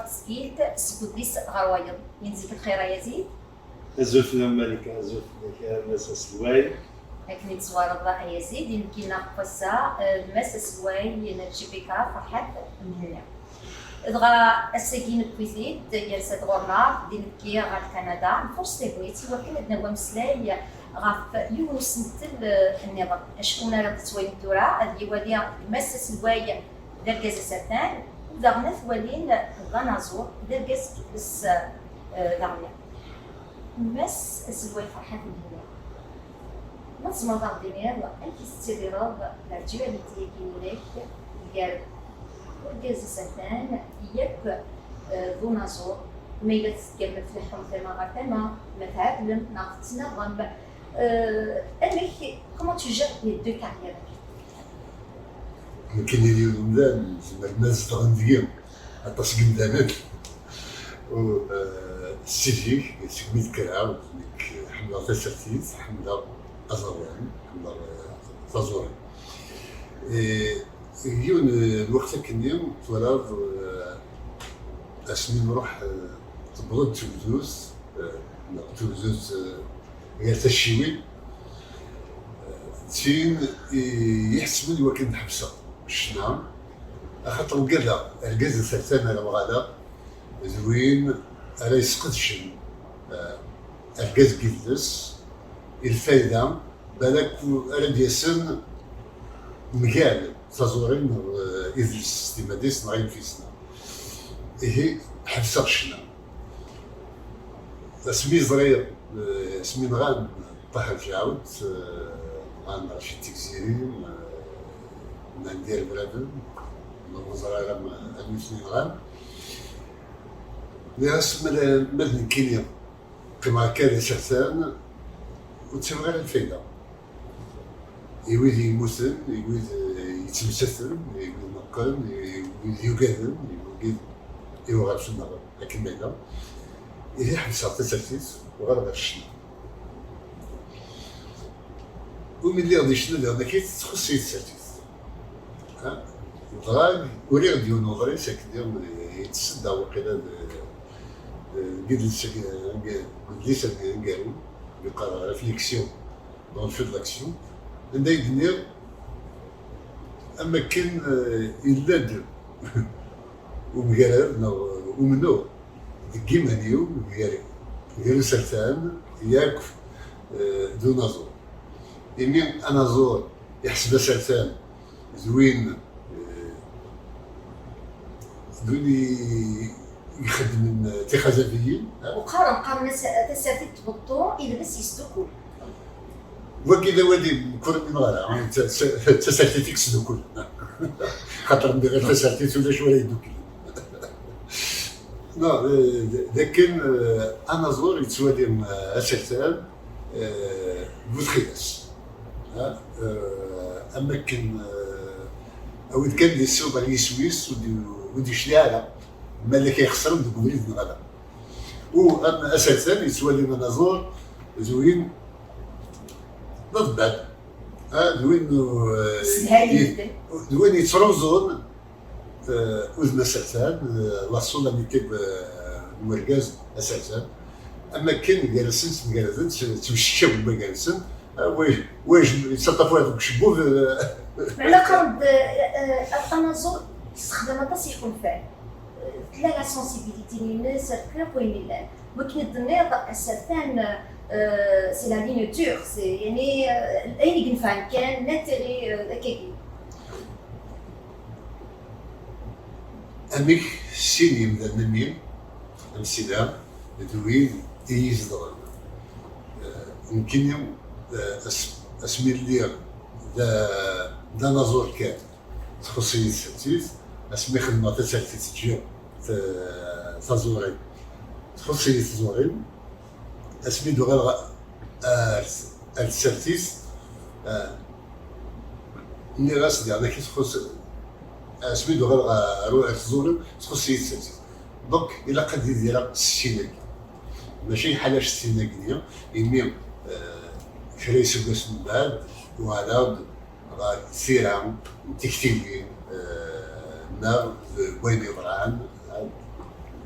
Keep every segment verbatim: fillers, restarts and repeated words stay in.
Tezgilt seg udlis ɣer wayeḍ. Yenzi-k lxir a Yazid. Azul fell-am Malika, azul fell-ak a Mass aselway. Akken i teẓwareḍ a Yazid, i nekki-nneɣ n wass-a, eh, d Mass aselway n L G B K Ferḥat Mhenni. Dɣa ass-agi newwi-t-id, yers-d ɣur-neɣ, d inebgi ɣer Kanada, nxuṣṣ tagnit i wakken ad nawi ameslay ɣef yiwen usentel, eh, nniḍen. Acku win ara d-tettwalim tura, ad iwali Mass aselway d argaz asertan, u daɣen ad t-walin d anaẓur, d argaz s, eh, daɣen. Mass aselway Ferḥat Mhenni, ma tzemreḍ ad ɣ-d-tiniḍ amek i tettidireḍ l'actualité-agi-inek gar urgaz asertan yakk, eh, d unaẓur, ma yella tzeggam tleḥḥum tama ɣer tama, ma tɛedlem neɣ tettnaɣem, eh, amek, comment tu gères les deux carrières? Nekkini d yiwen umdan, zemren ad zedɣen deg-i aṭas n yimdanen. U, eh, si zik, segmi d-kkreɣ, nekk ḥemmleɣ tasertit, ḥemmleɣ aẓawan, ḥemmleɣ, eh, taẓuri. Eh, yiwen, eh, lweqt akkenni twalaḍ, eh, asmi nruḥ, eh, tewweḍ-d tugdut, eh, neɣ tugdut, eh, gar tacciwin, eh, d tin i iḥesben i wakken ad ḥebseɣ ccna, axaṭer ugadeɣ argaz asertan ara uɣaleɣ d win ara yesqedcen, eh, argaz n yidles i lfayda, balak ara d-yasen mgal taẓuri neɣ, eh, idles s timmad-is neɣ ayen f-isna. Ihi, ḥebseɣ ccna. Asmi ẓriɣ, eh, asmi nɣan Ṭaher Fiɛawd, eh, nɣan Racid Tigzirin, eh, Nandi Rebraben, ma ur ẓriɣ ara ma anwi ten-nɣan. Nniɣ-as, ma d, ma d nekkini qqimeɣ akka d asertan, ur ttawiɣ ara lfayda. I wid yemmuten, i wid, eh, yettemsaten, i wid meqqen, i wid yugaden, i wid i uɣerf-nneɣ akken ma yella. Ihi ḥebseɣ tasertit, uɣaleɣ ɣer ccna. Umi lliɣ di ccna diɣen akit, txuṣṣ-iyi tsertit. Ha? Dɣa uriɣ-d yiwen uḍris akken diɣen yettsedda waqila d, d, d idles ag-, ag-, d udlis ag-, aneggaru, yeqqar Réflexion dans le feu de l'action, anda i d-nniɣ am akken, eh, yella-d umgarad neɣ umnu deg yiman-iw gar, gar usertan yakk, eh, d unaẓur. Imi anaẓur iḥseb asertan d win, eh, d win i, i ixeddmen tixazabiyin. Qqaren, qqaren-as tasertit n tbeṭṭu, idles yesdukkul. Wagi d awal-im, nekk ur umineɣ ara, d ta-, ta-, tasertit i yesdukkulen. Xaṭer mbiɣ tasertit ulac wala yeddukklen. Non, eh, d, d akken, eh, anaẓur yettwali, eh, asertan, eh, bu txidas. Ha? Eh, am akken, eh, awid kan d isuḍ ar yiswi-s ur d-, ur d-yecliɛ ara. Ma d akka ixesren deg ubrid neɣ ala. U am asertan yettwali anaẓur d win d aḍebbal. Ha? D win, eh, Sedhayen medden. D win yettruẓun, eh, udem asertan, eh, la solennité, eh, n urgaz asertan. Am akken gar-asen ttemgarden, tt-, ttemcekkawen ma gar-asen, ah, wa, wa yej-, yettaṭṭaf wayeḍ deg ucebbub, eh. Meɛna qqaren-d, eh, eh, anaẓur yessexdam aṭas iḥulfan. Eh, tella la sensibilité-ines, akk wayen yellan. Wakken i d-tenniḍ, asertan, eh, c'est la ligne dure, c'est, yani, eh, ayen i yenfɛen kan, l'intérêt, eh, akkagi. Amek sin yemdanen-nni, am sida, d wid i yi-izedɣen? Eh, nekkini, eh, as-, asmi lliɣ d a-, d anaẓur kan, txuṣṣ-iyi tsertit, asmi xedmeɣ tasertit ǧǧiɣ ta-, taẓuri, txuṣṣ-iyi tẓuri, asmi d-uɣaleɣ ar, ar tsertit, eh, nniɣ-as diɣen akka txuṣṣ, asmi d-uɣaleɣ ar, ar tẓuri, txuṣṣ-iyi tsertit. Donc, ilaq ad idireɣ s sin-agi. Mačči ḥala s sin-agi-nni, imi, eh, kra iseggasen mbeɛd, uɣaleɣ-d ɣer tira n tiktiwin, eh, neɣ d wayen yeḍran, eh,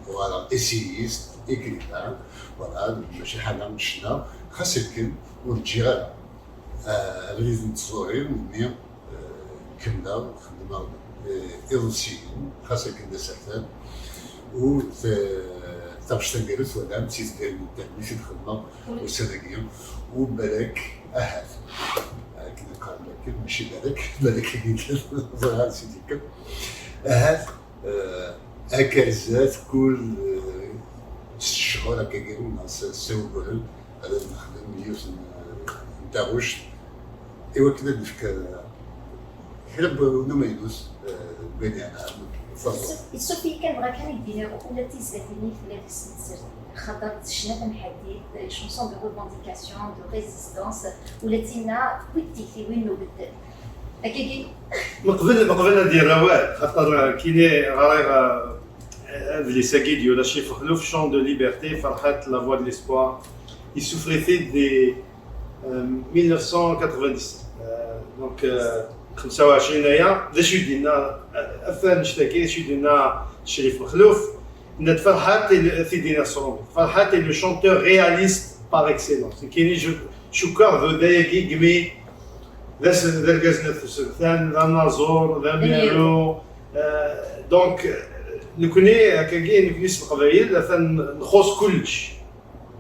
Voilà, essayiste, écrivain, voilà, mačči ḥala n ccna, xas akken ur ǧǧiɣ ara, euh, abrid n tẓuri, mi, euh, kemmleɣ xeddmeɣ, euh, iḍebsiyen, xas akken d asertan, u t-, taɣect taneggarut, twalam, d tizdirin n ddehn i t-id-xedmeɣ ussan-agi, u balak, ahat, akken qqaren akken, mačči balak, balak-agi kan, ẓriɣ ansi d-yekker, ahat, euh, akka ar zdat, kul, euh, s ccɣel akkagi, neɣ s, s uguren, ad nexdem yiwet n, n taɣect, i wakken ad nefk, euh, kra n umaynut, euh, deg wayen yeɛnan taẓuri. Yessuf-, yessuf-iyi kan, bɣiɣ kan ad k-d-iniɣ, ula d tizlatin-ik tella deg-sent tsertit, axaṭer d ccna tamḥaddit, des chansons de revendication, de résistance, ula d tinna tewwi-d tiktiwin n ubeddel. Akkagi. Meqbel, meqbel ad yerr awal, xaṭer, euh, kini ɣriɣ, euh, adlis-agi d-yura Crif Mexluf, Chant de liberté, Ferḥat, la voix de l'espoir. Yessufeɣ-it-id di, euh, mille neuf cent quatre-vingt-dix-sept. Euh, donc, euh, xemsa u ɛecrin aya, d acu i d-yenna, euh, ɣef annect-agi, d acu i d-yenna Crif Mexluf? Nna-d Ferḥat, est le, t-id-yenna s Ṛumi. Ferḥat est le chanteur réaliste par excellence. Kini, je, cukkeɣ d ayagi gmi d as-, d argaz n At Useltan, d anaẓur, d amiru. Euh, donc, euh, nekni, akkagi, nekni s Leqbayel, atan nxuṣ kullec.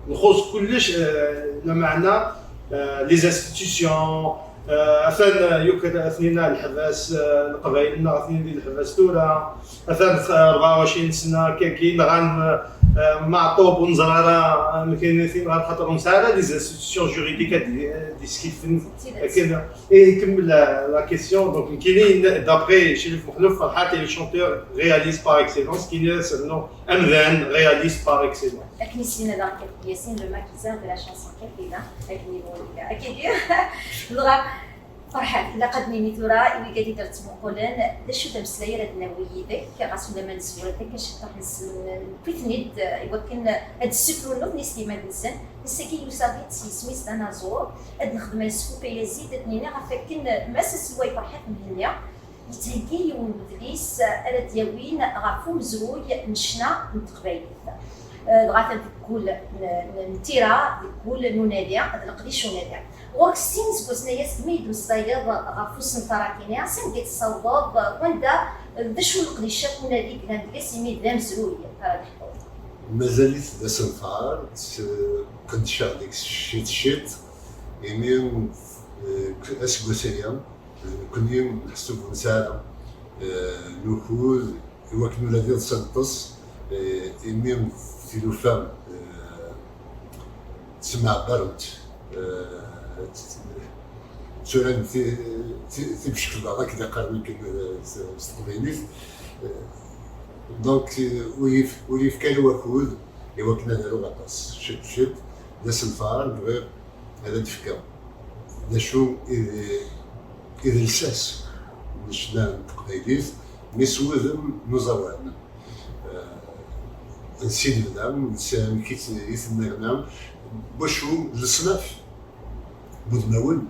Nxuṣ kullec, euh, lameɛna, euh, les institutions, euh, atan, euh, yuker, atnina leḥbas, euh, Leqbayel-nneɣ atnin di leḥbas tura, atan, euh, rebɛa u ɛecrin sna akkagi, nɣan, euh, Meɛṭub, ur neẓri ara amek ara t-nɣan, xaṭer ur nesɛi ara les institutions juridiques ad d-, ad d-iskilfen. Akken, et comme la, la question, donc, kini, d'après Crif Mexluf, Ferḥat est le chanteur réaliste par excellence, kini, c'est le nom amdan réaliste par excellence. Akken i s-yenna daɣen Kafid Yasin, le maquisard de la chanson kabyle, akken i d-, akken i d-, dɣa, Ferḥat, ilaq ad d-nini tura i wigad i d-ttmuqulen, d acu d ameslay ara d-nawi yid-k, ɣas ulamma nezwar takka ciṭṭaḥ-nsen, newwi-ten-id, eh, i wakken ad d-ssufrun nutni s timmad-nsen. Ass-agi yusa-d s yisem-is d anaẓur, ad nexdem askup ay azid, ad d-nini ɣef wakken Mass Aselway Ferḥat Mhenni yettheggi yiwen n wedlis ara d-yawin ɣef umezruy n ccna n teqbaylit. Eh, dɣa atan deg wul n, n, n tira, deg wul n unadi, d leqdic unadi. Ɣur-k sin iseggasen aya segmi i d-tmeslayeḍ ɣef usenfar-agi-nni, sanda i tessawḍeḍ, wanda, d acu n leqdic akk unadi i yellan deg-s imi d amezruy ara d-teḥkuḍ? Mazal-it d asenfar, s-, qeddceɣ deg-s ciṭ ciṭ, imi, eh, aseggas aya, eh, nekkni meḥsub ur nesɛi ara, eh, n ukud, i wakken ula d iḍes ad neṭṭes, eh, imi tilufa, eh, ttemɛebbarent, eh, t-, tturarent ti-, ti-, tibeckiḍa, akken i qqaren akken, eh, s, s teqbaylit. Eh, donc, eh, ur yif-, ur yefki ara wakud i wakken ad aruɣ aṭas. Ciṭ, ciṭ, d asenfar, bɣiɣ ad d-fkeɣ d acu i d, i d lsas n ccna n teqbaylit, mi s wudem n uẓawan. Eh, ansi nebda, ansi, amek i t-, i t-nerna, wacu leṣnaf n wudmawen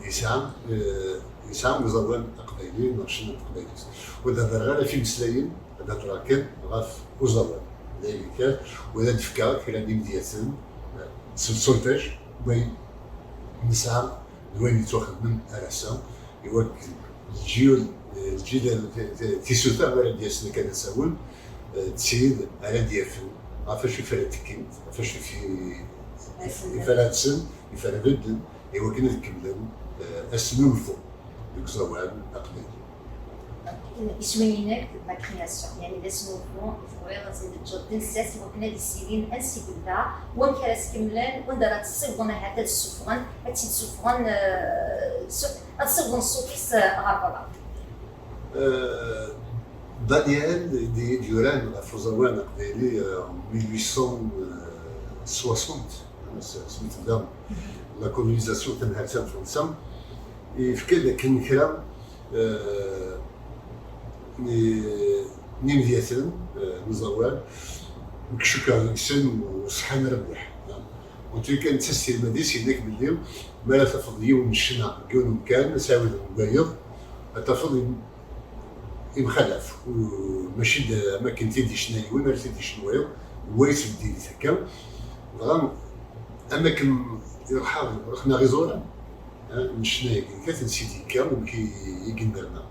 yesɛa, eh, yesɛa uẓawan aqbayli neɣ ccna n teqbaylit. Ur d-hedreɣ ara ɣef imeslayen, ad hedreɣ kan ɣef uẓawan. D ayen kan, u ad d-fkeɣ kra n yimedyaten, eh, s lṣulṭaj, wayen nesɛa d wayen yettwaxedmen ar ass-a, i wakken lǧil, lǧil, tisuta ara d-yasen akka d asawen, eh, d tid ara d-yafen ɣef acu i fara ttekkint, ɣef acu i f-, i fara ddsen, i fara bedden, i wakken ad kemmlen, eh, asnulfu deg uẓawan aqbayli. Iswi-inek d la création, yani d asnulfu i tebɣiḍ ad ten-teǧǧeḍ d lsas i wakken ad issilin ansi d-yebda, wamek ara s-kemmlen, wanda ara tt-ssiwḍen ahat ad ssufɣen, ad tt-id-ssufɣen, eh, s-, ad ssiwḍen ṣṣut-is, eh, ɣer berra. Eh, Daniel, i d-yuran ɣef uẓawan aqbayli, eh, en mille huit cent soixante, eh, s-, asmi tebda la colonisation, tamhalt-a n Fransa, yefka-d akken kra, eh, n, n yimedyaten, eh, n uẓawan, nekk cukkeɣ deg-sen u ṣeḥḥan rrbeḥ. En tout cas, netta s tirmad-is yenna-k belli mi ara tafeḍ yiwen n ccna deg yiwen umkan, ad s-ɛiwden deg wayeḍ, ad tafeḍ im-, Imxalaf, u-, mačči d am akken t-id-yecna yiwen, ar t-id-yecna wayeḍ, wa yettbeddil-it akka. Dɣa, am akken iruḥ, ruḥen-aɣ iẓuran, ha, n ccna-agi, kat n Sidi Ikka, amek i, i yennerna.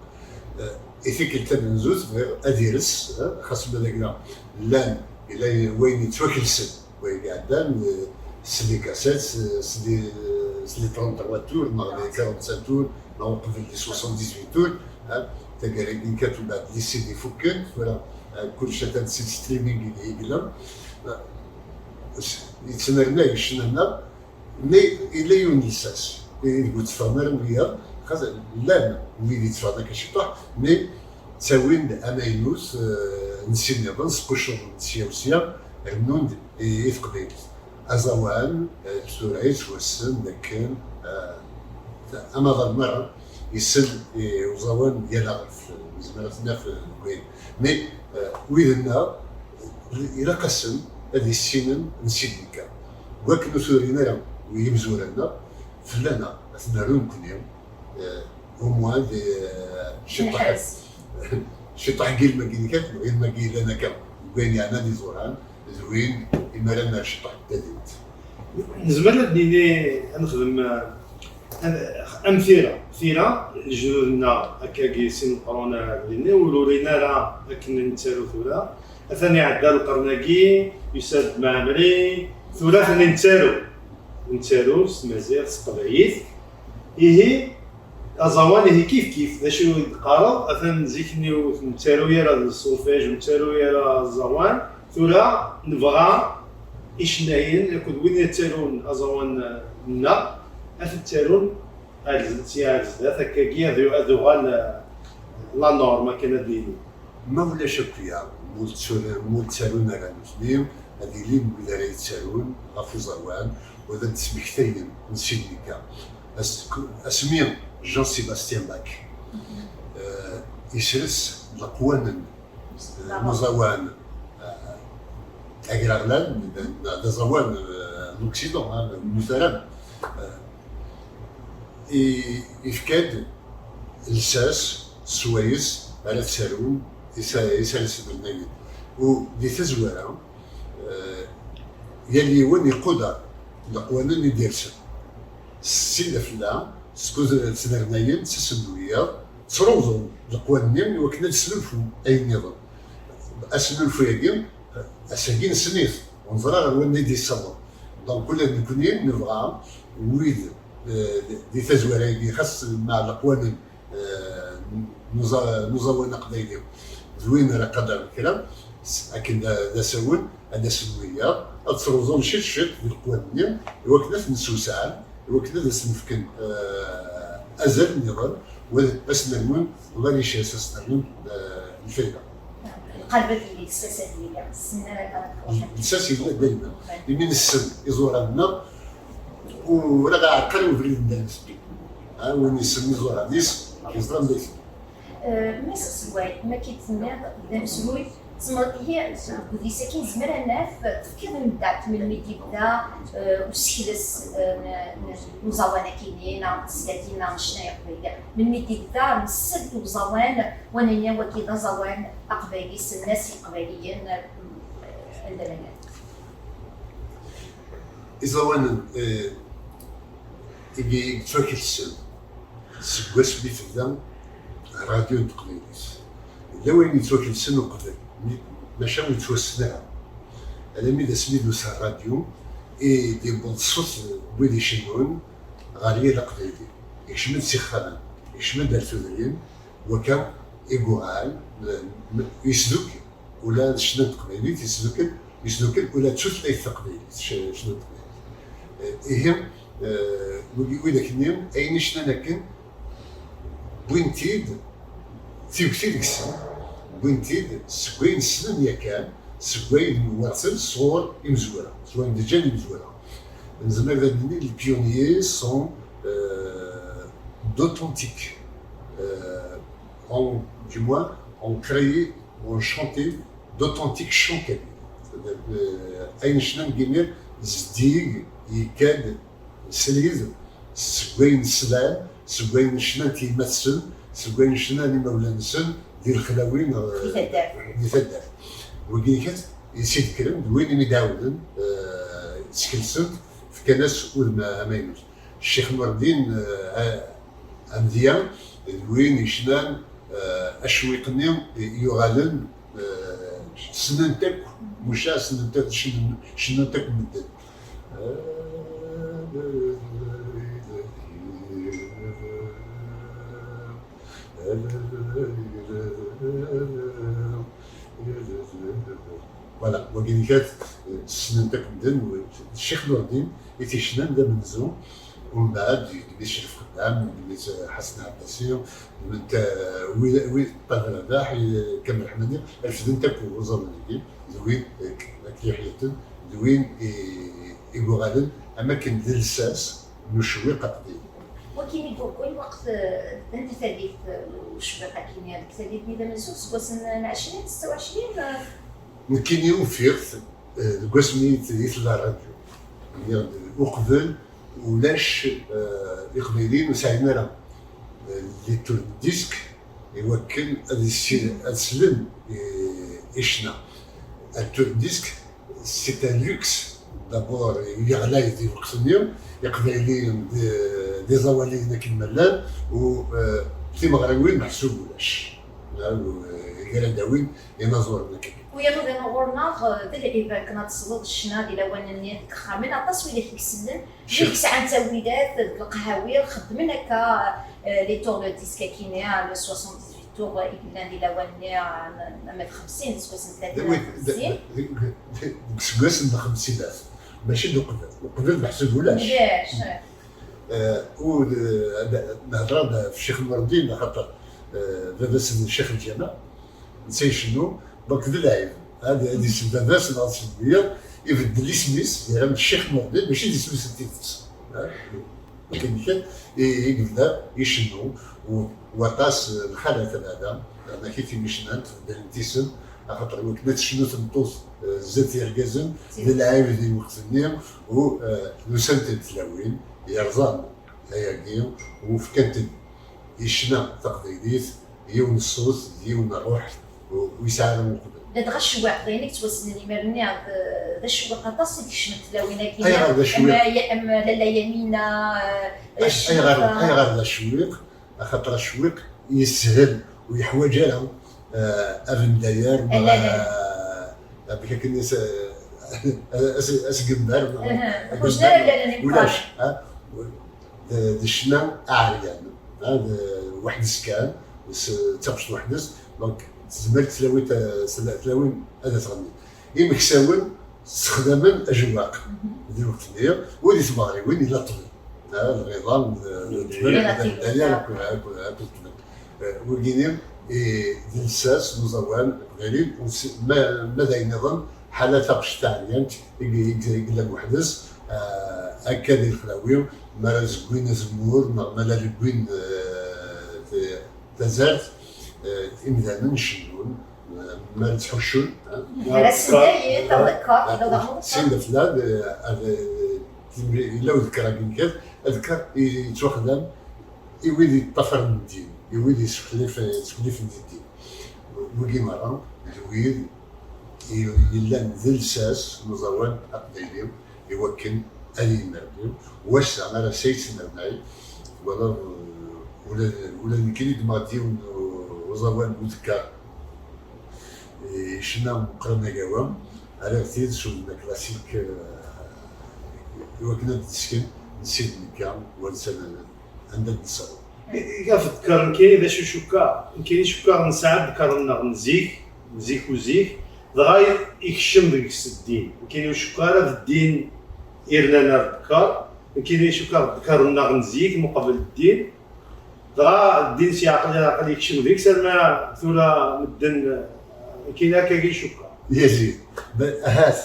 Eh, i tikkelt tamenzut, bɣiɣ ad ires, ha, xas ma d agna llan, yella wayen yettwakelsen, wayen iɛeddan, eh, s les cassettes, eh, s les, s les trente-trois tours, neɣ les quarante-cinq tours, neɣ uqbel les soixante-dix-huit tours, ha, taggara-agi kat ubeɛd les C D fukken, tura, eh, kullec atan s streaming i yella. Eh, s-, yettnernay ccna-nneɣ, mais yella yiwen n lsas, i deg ur tteffɣen ara wiyaḍ, xas llan wid yetteffɣen akka ciṭuḥ, mais ttawin-d amaynut, eh, n sin nniḍen, squccuḍen sya u sya, rennun-d i, i teqbaylit. Aẓawan, eh, tura yettwassen dakken, eh, amaḍal merra yessen i uẓawan n yal aɣref, nezmer ad t-naf, eh, deg wayen. Mais, eh, wid-nneɣ, ilaq-asen ad issinen n Sidi Ikka. Wakken ur turin ara yimezwura-nneɣ, fell-aneɣ ad ten-nernu nekkni, eh, au moins d, eh, ciṭṭaḥ, ciṭṭaḥ n yilmagin kan, ilmagi yellan akka, deg wayen yeɛnan iẓuran, d win imi ara nerr ciṭṭaḥ n tadimt. Nezmer ad nini, ad nexdem, eh, am tira. Tira, lejdud-nneɣ, akkagi, sin leqrun ara d-nini, ur urin ara akken nettaru tura. Atan iɛedda lqern-agi, yusa-d Mɛemmri, tura atan nettaru. Nettaru s tmaziɣt, s teqbaylit. Ihi, aẓawan, ihi kif kif, d acu i d-teqqareḍ? Atan zik-nni ur nettaru ara d solfège, ur nettaru ara aẓawan. Tura nebɣa icennayen akked win yettarun aẓawan-nneɣ ad t-ttarun ar zdat, sya ar zdat, akkagi ad, ad uɣal, eh, la norme, akken ad d-nini. Ma ulac akk ya, ma ur ttarun ara nutni, ad ilin wid ara yettarun ɣef uẓawan, u ad d-smektayen n Sidi Ikka. As-, asmi Jean-Sébastien Bach, eh, yesres leqwanen n uẓawan, eh, agraɣlan, d, d aẓawan, eh, n l'Occident, ha, n utaram. Eh, i, ifka-d lsas swayes ara ttarun isa-, isalsen-nni. U di tazwara, eh, yal yiwen iquder leqwanen i d-yersen. Ssi d afella, skud ttnernayen, ttasen-d wiyaḍ, ttruẓun leqwanen-nni i wakken ad snulfun ayen nniḍen. Asnulfu-agi, ass-agi nessen-it, ur neẓra ɣer wanda i d-yessaweḍ. Donc, ula d nekkni nebɣa wid, eh, di tazwara-agi, xas ma leqwanen, eh, n uẓa-, n uẓawan aqbayli, d win ara qadren kra, s-, akken d, d asawen, ad d-asen wiyaḍ, ad ttruẓun ciṭ ciṭ di leqwanen-nni, i wakken ad ten-ssewsɛen, i wakken ad asen-fken, eh, azal nniḍen, u ad asen-rnun la richesse, asen-rnun, eh, lfayda. Lqaleb ad yili, lsas ad yili, ssnen ara ad ruḥen. Lsas yella dayma. Imi nessen iẓuran-nneɣ, ur aɣ-iɛeqq ara ubrid n Dda Lmeskin. Ha, win yessen iẓuran-is, yeẓra anda i-, Eh, Miss Segway, ma akka i d-tenniḍ, d amezruy, tzemreḍ ihi deg udlis-agi nezmer ad naf, tefkiḍ-d date melmi d-yebda, eh, usekles, eh, n, n, n uẓawan-agi-nni, neɣ n tezlatin, neɣ n ccna iqbayli. Melmi d-yebda nessen i uẓawan, wa nini wagi d aẓawan aqbayli, ssnen-as Iqbayliyen, eh, anda ma llan. Iẓawanen, eh, i yettwakelsen seg wasmi tebda rradyu n teqbaylit. Yella wayen yettwakelsen uqbel, mi-, maca ur yettwassen ara. Alammi d asmi d-yusa rradyu, i d-yewweḍ ṣṣut n wid icennun ɣer yal aqbayli. Yekcem-d s ixxamen, yekcem-d ar tudrin, wakka i yuɣal, m-, m-, yesdukkel. Ula d ccna n teqbaylit yesdukkel, yesdukkel ula d tutlayt taqbaylit, c-, ccna n teqbaylit. Eh, ihi, eh, wid-, widak-nni, ayen i cnan akken, wwin-t-id, tigti deg-sen, wwin-t-id seg wayen ssnen yakan, seg wayen werten sɣur imezwura, seg wayen d-ǧǧan imezwura. Nezmer ad nini, les pionniers sont, euh, d'authentiques, euh, ont, du moins, ont créé, ont chanté d'authentiques chants kabyles. C'est-à-dire, euh, ayen cnan deg imir, zeddig, yekka-d srid, seg wayen slan, seg wayen cnant yemma-tsen, seg wayen cnan imawlan-nsen, di lexlawi neɣ di taddart. Wigi kan i s-d-ikkren d win i mi d-ɛawden, eh, skelsen-t, fkan-as udem amaynut. Ccix Nureddin, eh, Amedya, d win yecnan, eh, acewwiq-nni yuɣalen, eh, ssnen-t akk, muca ssnen-t, ccnan-t akk medden. Voilà, wagi kan, ssnen-t akk medden, d Ccix Nureddin i t-yecnan d amenzu, umbeɛd yeddem-it Crif Xeddam, yeddem-it Ḥasen Ɛebbasi, ddmen-t, eh, wid, wid, Ṭaher Rabaḥ, eh, Kamel Ḥmani, refden-t akk uẓawan-agi, d wid, eh, akken yeḥyaten, d wid i, i yuɣalen am akken d lsas n ucewwiq aqdim. Wakken i d-, i lweqt, eh, anda tadit, eh, ucewwiq akkin, deg tadit-nni d amenzu, seg wass n ɛecrin, setta u ɛecrin, eh? Nekkini ufiɣ-t, eh, deg wasmi i t-, i tella rradyu. Nniɣ-d, uqbel ulac, eh, Iqbayliyen ur sɛin ara, eh, les tourne-disques i wakken ad issi-, ad slen i, i ccna. Un tourne-disque, c'est un luxe. D'abord, yeɣlay di lweqt-nni, Iqbayliyen d, d iẓawaliyen akken ma llan, u, eh, timeɣriwin meḥsub ulac. Eh, gar ad d-awin inaẓuren akken. U yernu d ɣur-neɣ, eh, d lɛib akken ad tesleḍ ccna di lawan-nni deg yexxamen, aṭas widak i isellen, wid yesɛan ttawilat d leqhawi, xeddmen akka, eh, les tourne-disques akkin, eh, le soixante-dix-huit tours i yellan di lawan-nni, eh, ama d xemsin, d iseggasen tlatin neɣ xemsin. Deg useggas n lxemsinat, mačči d uqbel. Uqbel meḥsub ulac. Ulac, eh. Eh, u, eh, nehder-d ɣef Ccix Nureddin, axaṭer, eh, baba-s n Ccix Lǧameɛ, netta icennu, donc d lɛib. Ad, ad isem baba-s neɣ ad isem wiyaḍ, ibeddel isem-is, yerra-t Ccix Nureddin, mačči d isem-is n tidet. Eh, akken kan i, i yebda icennu, u, waṭas, eh, lxalat n Adam, yeɛni kif i m-icnan, tbeddlent isem, axaṭer iwakken ad tecnu tmeṭṭut, eh, zdat yergazen, d lɛib di lweqt-nni, u, eh, nusa-d tlawin yerẓan ayagi, u fkant-d i ccna taqbaylit yiwen ṣṣut, d yiwen ṛṛuḥ, u, u yesɛa ara uqbel. Ladɣa ccewwiq, d ayen i yettwassnen imir-nni, d, d acewwiq aṭas i d-kecmen tlawin-agi. Ayɣer d acewwiq? Am, am Lalla Yamina, eh, Ay-, ayɣer, ayɣer d acewwiq? Axaṭer acewwiq yeshel, ur yeḥwaǧ ara, eh, abendayer, neɣ, eh, amek akken is-, as-, asgember, neɣ ulac, ha? D, d ccna aɛeryan, ha? D weḥd-s kan, s, d taɣect weḥd-s, donc tezmer tlawin, eh, s-, tlawin ad tɣenni. Imeksawen ssexdamen ajewwaq di lweqt-nni, u di tmeɣriwin yella ṭṭbel. Ah, lɣiḍa, eh, d ṭṭbel, lɣiḍa d ṭṭbel. Akk, akk, akk ṭṭbel. Eh, wigini, eh, d lsas n uẓawan aqbayli, u s-, ma, ma d ayen nniḍen, ḥala taɣect taɛeryant i, i, i yellan weḥd-s, eh, akka di lexlawi, mi ara zeggwin azemmur, neɣ mi ara leggwin, eh, t-, tazart, eh, imdanen cennun, eh, mi ara ttḥuccun, eh. Ara s-, sin d aflad, eh, ad, eh, yella udekker-agi nekkat, adekker i, yettwaxdam i wid yeṭṭafaren ddin, i wid yesseḥlif-, yesseḥlifen di ddin. Wigi merra, d wid i, yellan d lsas n uẓawan aqbayli, i wakken ad yennerni. Wass-a ara s-, yettnernay, twalaḍ, eh, ula, ula d nekkini ddmeɣ-d yiwen n uẓawan n udekkar, eh, ccna meqqren agawa, rriɣ-t-id s udem aklasik, eh, i wakken ad d-tesken n Sidi Mekka, wansa n-, anda d-nessaweḍ. Ɣef ddkar, nekkini d acu cukkeɣ, nekkini cukkeɣ nesɛa ddkar-nneɣ n zik, n zik u zik, dɣa ikcem deg-s ddin. Nekkini ur cukkeɣ ara d ddin i rnan ar ddkar, nekkini cukkeɣ ddkar-nneɣ n zik muqbel ddin, dɣa ddin s yeɛqel yeɛqel ikcem deg-s, arma tura medden, nekkini akkagi cukkeɣ. Yazid, ahat,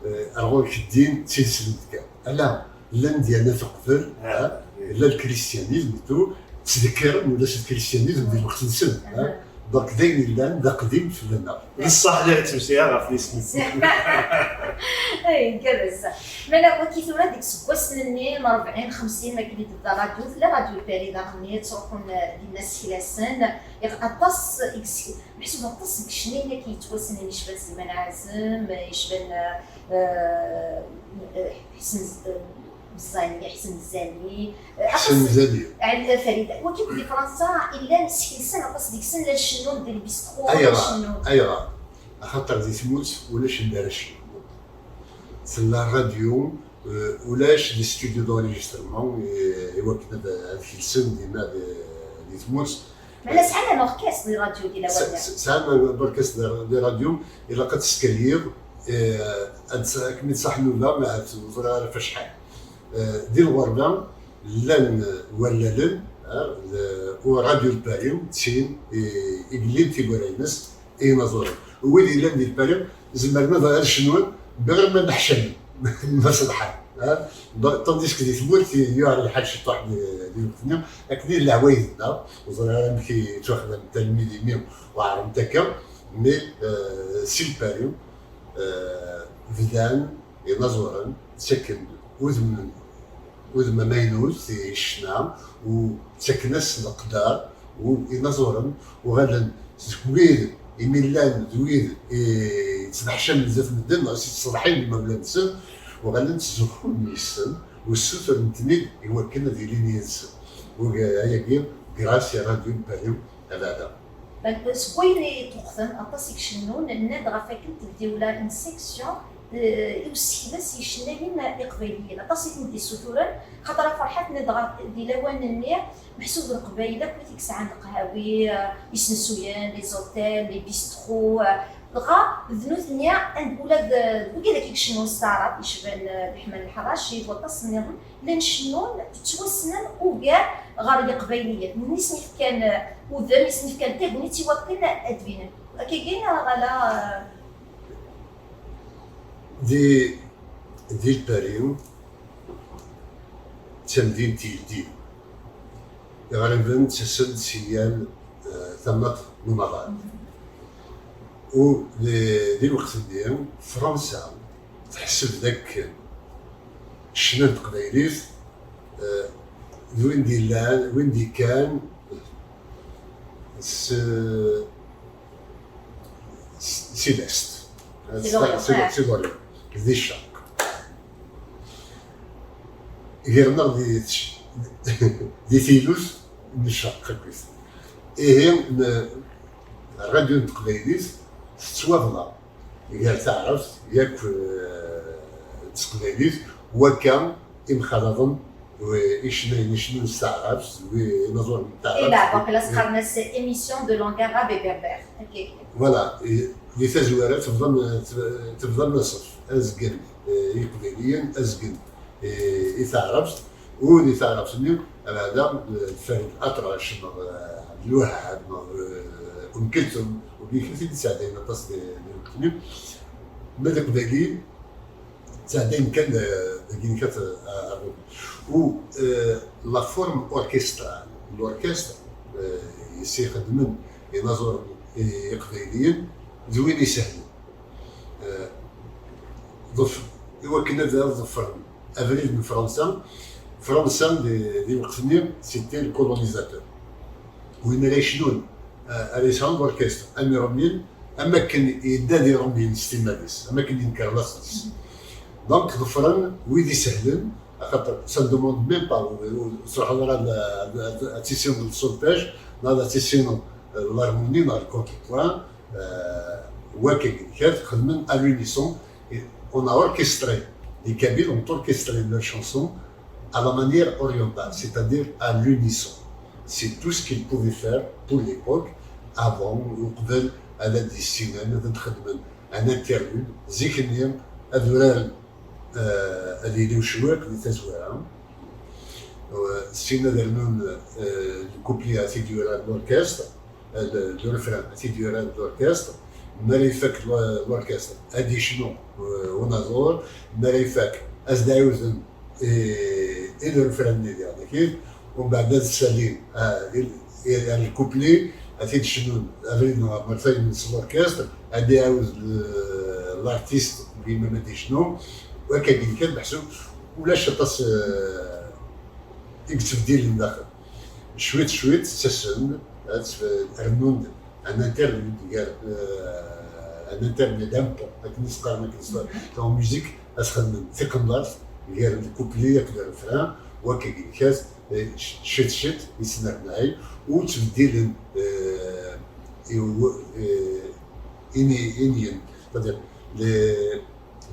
eh, ar ɣur-k ddin d tidet n ddkar. Ala, llan dyanet uqbel, ah, llan lkristiyanism et tout, ttdekkiren ulac lkristiyanism di lweqt-nsen, ah. Donc d ayen yellan d aqdim fell-aneɣ. D ṣṣeḥ la ttmesxireɣ ɣef l'islam. Ay, igerrez. Mala waki tura deg iseggasen-nni n rebɛin xemsin, akken i d-tebda rradyu, tella rradyu Lpari daɣen-nni ttruḥun dinna sekla-sen, iɣ-, aṭas i yesek-, meḥsub aṭas n yecnayen akka yettwassnen, yecban Sliman Ɛazem, yecban, eh, eh, Ḥsen Z-, eh, Zani, Ḥsen Zani, eh, aṭas. Ḥsen Zani. Ɛli Farida. Waki di Fransa i llan sekla-sen, aṭas deg-sen llan cennun di lbistro, ayɣer? Cennun. Ayɣer? Axaṭer di tmurt ulac anda ara cennun. Tella rradyu, eh, ulac des studios d'enregistrement, eh, i wakken ad, ad kelsen dinna di, di tmurt. Meɛna sɛan un orchestre di rradyu di lawan-nni. Sɛan un orchestre di rradyu, ilaq ad teskaliḍ, eh, ad s-, akken i d-ṣaḥ nnuba, ahat ur ẓriɣ ara ɣef acḥal. Eh, di lɣerba, llan wallalen, eh, le-, u rradyu Lpari, d tin i, i yellin tiwwura-ines, i yinaẓuren. Wid yellan di Lpari, zemren ad, ad cnun, bɣir ma neḥcem, ma ṣeḍḥen, ha? Ba-, tandis que di tmurt, yuɛer lḥal ciṭuḥ di, di lweqt-nni, akken i d leɛwayed-nneɣ, ur ẓriɣ ara amek i ttwaxdam talmid imi weɛrent akka, mais, euh, si Lpari, euh, bdan, inaẓuren ttaken-d udem, udem amaynut i ccna, u ttaken-as leqder, u inaẓuren uɣalen seg wid imi llan d wid i yettneḥcamen zdat medden, neɣ i yettṣeḍḥin imawlan-nsen, uɣalen ttzuxxun yes-sen, u ssuturen-ten-id i wakken ad ilin yid-sen. U ayagi, grâce i rradyu Lpari, abeɛda. Seg wayen i ṭṭuqten, aṭas i icennun, nnan-d ɣef wakken tebda ula une section, eh, i usekles i yicennayen iqbayliyen. Aṭas i ten-id-issuturen, xaṭer a Ferḥat, nnan-d ɣef, di lawan-nni, meḥsub d Leqbayel akk i t-yesɛan leqhawi, eh, isensuyen, les hôtels, les bistrots, eh, dɣa d nutni, and-, ula d, d wigad akk i icennun s taɛrabt, yecban, eh, Leḥman Lḥerraci, d waṭas nniḍen, llan cennun ttwassnen ugar ɣer Yiqbayliyen. Nutni i sen-ifkan, eh, udem, i sen-ifkan tagnit i wakken ad d-binen. Akkagi neɣ ala, eh? Di, di Lpari, d tamdint yeldin. Iɣriben ttasen-d si yal, eh, tama n umaḍal. U di, di lweqt-nni, Fransa teḥseb d akken ccna n teqbaylit, eh, d win d-yellan, win d-yekkan s, s, si l'est. Si l'Orient, si, ouais. Si l'Orient. Di ccerq. Gar-neɣ di, di tilut n ccerq akkit. Ihi, n-, rradyu n teqbaylit tettwabḍa gar taɛrabt yakk, eh, d teqbaylit, wakka imxalaḍen, wi-, icennayen icennun s taɛrabt, wi-, inaẓuren n taɛrabt. Eh ben, donc là, qqaren-as émission de langue arabe et berbère. Ok. Voilà, i-, di tazwara tebḍa n-, teb-, tebḍa n ṣṣef, azgen, eh, i Yiqbayliyen, azgen, eh, i taɛrabt, u di taɛrabt-nni, abeɛda, eh, Farid Aṭrac, neɣ, eh, Abdelwahab, neɣ, eh, Umm Kulthum, u d nitni i d-yesɛeddayen aṭas di, di lweqt-nni. Ma d Iqbayliyen, ttɛeddayen kan, eh, dagi kan, eh, ar-, u, eh, la forme orchestrale, l'orchestre, eh, i s-ixeddmen inaẓuren i-, iqbayliyen, d win isehlen. Eh, ḍef-, i wakken ad, ad ḍefren abrid n Fransa. Fransa di, di lweqt-nni, c'était le colonisateur. Win ara yecnun, eh, ara yesɛun l'orchestre, am Irumyen, am akken yedda d Irumyen s timmad-is, am akken yenker laṣel-is. Donc, ḍefren wid isehlen, axaṭer ça ne demande même pas, ur, ur, ur truḥeḍ ara ad, ad, ad, ad tissineḍ le solfège, neɣ ad tissineḍ, eh, l'harmonie, neɣ le contrepoint, euh, wakagi, xedmen à l'unisson. Et on a orchestré, les Kabyles ont orchestré leur chanson à la manière orientale, c'est-à-dire à l'unisson. C'est tout ce qu'ils pouvaient faire pour l'époque, avant, uqbel ad d-issinen, ad d-xedmen un interlude, zik-nni, ad uraren, euh, ad yili ucewwiq di tazwara. Euh, sin ad rnun, euh, le couplet ad t-id-yurar l'orchestre, euh, le, le refrain ad t-id-yurar l'orchestre, mi ara ifak l'o-, l'orchestre, ad yecnu, euh, unaẓur, mi ara ifak, ad s-d-ɛiwden i, i refrain-nni diɣ dagi, umbeɛd ad ssalin, ah, i, i, ar lkupli, ad t-id-cnun abrid n Mertayen s l'orchestre, ad d-iɛawed l-, l'artiste deg yemma ma d-yecnu, wakkagi kan meḥsub ulac aṭas eh, i yettbeddilen daxel. Cwiṭ cwiṭ ttasen-d, ad rennun-d un interlude gar eh, un intermède, un pont, akken i s-qqaren akken s- en musique, ad xedmen tiqendart gar le couplet akked le refrain, wakkagi kan eh, ciṭ ciṭ yettnernay u ttbeddilen eh, i u- eh, ini- iniyen. C'est-à-dire, les,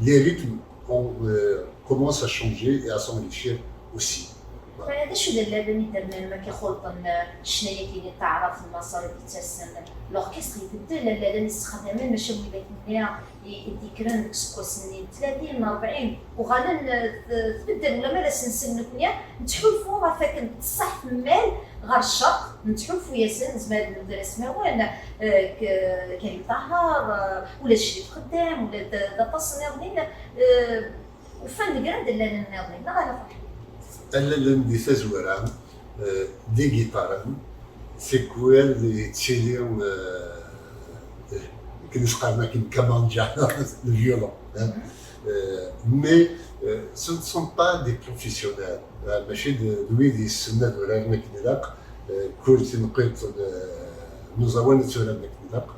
les rythmes ont, euh, commencent à changer et à s'enrichir aussi. Voilà. D acu d allalen i d-rnan ma k-ixulṭen ccna-agi n taɛrabt n Maṣer i d-yettasen? L'orchestre ibeddel, allalen i ssexdamen, maca widak-nni i i d-yekkren deg useggas-nni n tlatin, n rebɛin, uɣalen eh, t- tbeddel, ulamma d asensen nekni, nettḥulfu ɣef wakken teṣṣaḥ temmal ɣer ccerq, nettḥulfu-yasen, nezmer ad nuder asmawen, eh, k- Karim Ṭaher, eh, ula d Crif Xeddam, ula d d aṭas nniḍen, eh, ufan-d kra n allalen nniḍen, neɣ ala Ferḥ? Allalen di tazwara, eh, d igiṭaren, tikwal yettili eh, akken i s-qqaren akken kamanja, le violon hein. Euh, mais euh, ce ne sont pas des professionnels. Euh, mačči d d wid yessen ad uraren akken ilaq, euh, kul tineqqiṭ n n uẓawan ad turaren akken ilaq,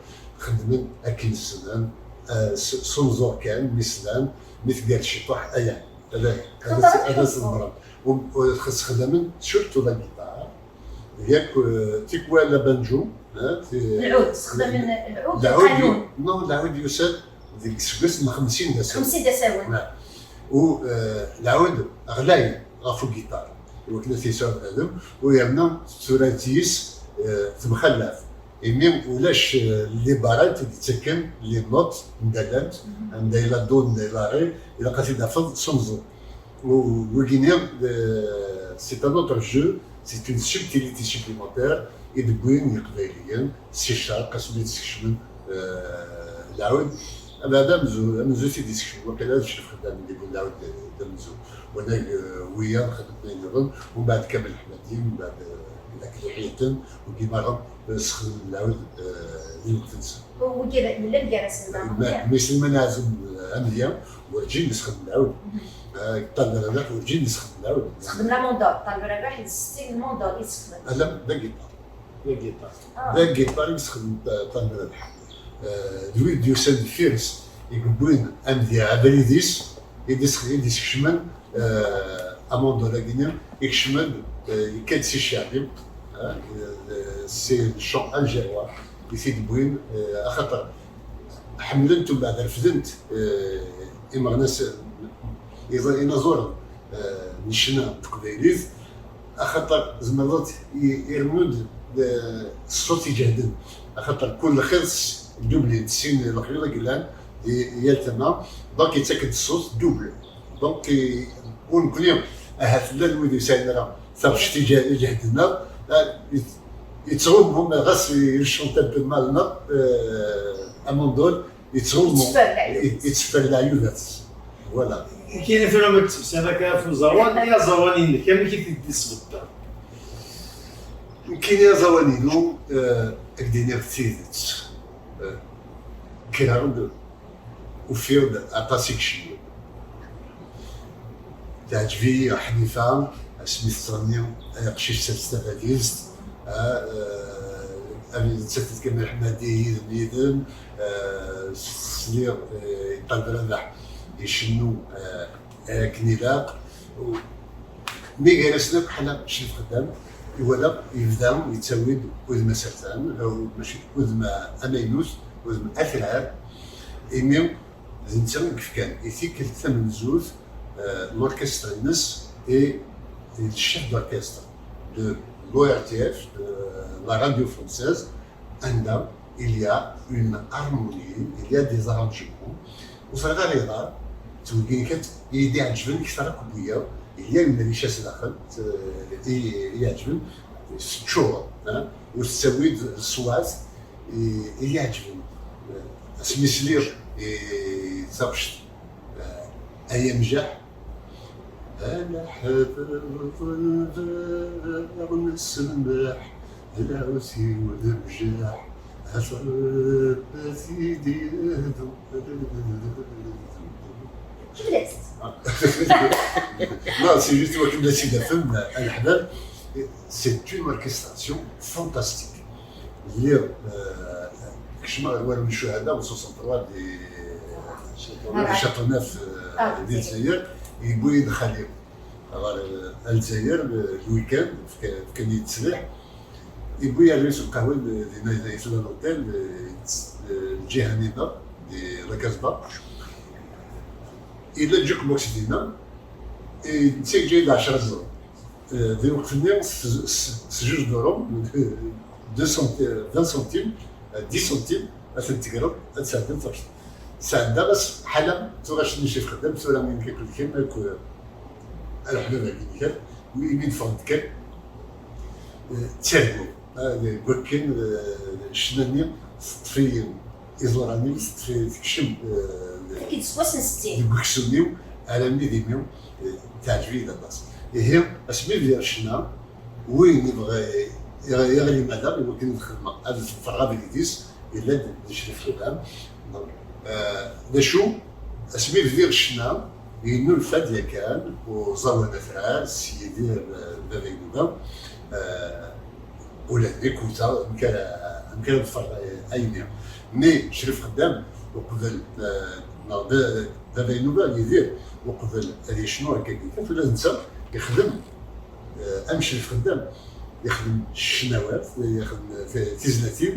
xeddmen akken ssnen, euh, s s unẓur kan mi slan, mi tger ciṭuḥ aya ad ad as-ḍemren. Xeddmen surtout la guitare, yak euh, tikwal la banjo. Lɛud, sexdamen lɛud, lqanun. Non, lɛud yusa-d deg iseggasen n xemsin d asawen. Xemsin d asawen. U euh, lɛud ɣlay ɣef ugiṭar, iwakken ad t-yesɛu bnadem, u yerna tura-t yis euh, temxallaf. Imi ulac euh, les barrettes i d-yettaken les notes n dallalt, anda yella do, anda yella ré, ilaq ad t-id-tafeḍ s unẓul. Wigini, c'est un autre jeu, c'est une subtilité supplémentaire i d-wwin Yiqbayliyen si ccerq asmi d-skecmen lɛud. Abeɛda amenzu, amenzu i d-iskecmen wakala d Crif Xeddam i d-iwwin lɛud d amenzu. Wanag wiyaḍ xedmen ayen nniḍen, umbeɛd Kamel Ḥmadi, umbeɛd Akli Ḥyaten, wigi merra sxedmen lɛud di lweqt-nsen. Wigi llan gar-asen daɣen. Mi Sliman Ɛazem amedya, werǧin yessexdem lɛud. Ṭaleb Rabaḥ werǧin yessexdem lɛud. Sexdem la mandole, Ṭaleb Rabaḥ d stil mandole i yessexdem. Ala, d agiṭar. D agiṭar. D agiṭar i yessexdem Ṭaleb Rabaḥ. D wid d-yusan deffir-s, i yewwin amedya abrid-is, i d-iskecmen amandole-agi-nni, ikecmen-d, yekka-d si cceɛbi, c'est le chant algérois i t-id-wwin, axaṭer ḥemmlen-t umbeɛd refden-t imeɣnasen, inaẓuren n ccna n teqbaylit, axaṭer tzemreḍ ad irennun-d ṣṣut iǧehden, axaṭer kul lxiḍ s double, d sin lexyuḍ i yellan di yal tama, donc yettak-d ṣṣut double. Donc i- u nekkni ahat llan wid ur yesɛin ara taɣect iǧe- iǧehden-nneɣ, ah, yet- yettɣummu, mais ɣas il chante un peu mal, neɣ amandole yettɣummu, yetteffer leɛyudat. Voilà. Kini filmet sɛidak ɣef uẓawan, i aẓawan-inek amek i t-id-tesbeddeḍ? Nekkini aẓawan-inu, eh, ad k-d-iniɣ tidet, eh, kkreɣ-d, ufiɣ-d aṭas i icennu. Teɛǧeb-iyi Ḥnifa asmi tettɣenni ay aqcic sers tabalizt, ah, eh, nettat d Kamel Ḥmadi yid-m yid-m, eh, sliɣ eh, i Ṭaleb Rabaḥ icennu eh, akken ilaq. Mi gar-asen akk ḥala Crif Xeddam, iwala yebda yettawi-d udem asertan, eh, mačči udem amaynut, udem atrar, imi d netta i yefkan i tikkelt tamenzut eh, l'orchestre-nnes et, et le chef d'orchestre de l'O R T F, de la radio française, anda il y a une harmonie, il y a des arrangements. Ur ẓriɣ ara yeḍra, ttwegginek i yi-d-iɛeǧben kter akk n wiyaḍ, il y a une richesse daxel, eh, i i iɛeǧben, teččur, eh, u tettawi-d ṣṣwat i i iɛeǧben. Eh, asmi sliɣ i taɣect, eh, ay amjaḥ, a leḥbab ḍelbeɣ n ssemmeḥ, d lɛut-iw d amjaḥ, Non, c'est juste que la Sida, c'est une orchestration fantastique. Lliɣ kecmeɣ ɣer warraw n Ccuhada en soixante-trois di Châteauneuf, di Lezzayer, yewwi-yi-d xali ɣer Lezzayer, le week-end, fkan-iyi-d ttesriḥ. Yewwi-yi ɣer Lqahwa, dinna di l'hôtel, lǧiha-nni di la Casbah. Yella jukebox dinna, netta yeǧǧa-yi-d ɛecra ẓẓerb. Di lweqt-nni, s juj durum, deux centimes, vingt centimes, dix centimes, ad ten-tegreḍ, ad tesɛeddiḍ taɣect. Sɛeddaɣ ass ḥala tuɣact-nni Cif Xeddam, tura mi nekk akked kan, akk, a leḥbab-agi kan, imi d-ffɣent kan, ttarguɣ. Deg wakken ccna-nni teṭṭef-iyi iẓuran-iw, teṭṭef-iyi, tekcem deg uksum-iw armi d imi-w, teɛǧeb-iyi-d aṭas. Ihi, asmi bdiɣ ccna, win yebɣa iɣ-, iɣli mada, i wakken ad xedmeɣ, ad ḍefreɣ abrid-is, yella-d d Crif Xeddam. Donc, d acu, asmi bdiɣ ccna, yennulfa-d yakan uẓawan atrar s Yidir, baba Inuba, ula d nekk wteɣ amek ara, amek ara ḍefreɣ ayenni. Mais Crif Xeddam, uqbel, neɣ baba Inuba, Yidir, uqbel ad yecnu akkagi, ula d netta yexdem am Crif Xeddam, yexdem ccnawat, yexdem tizlatin,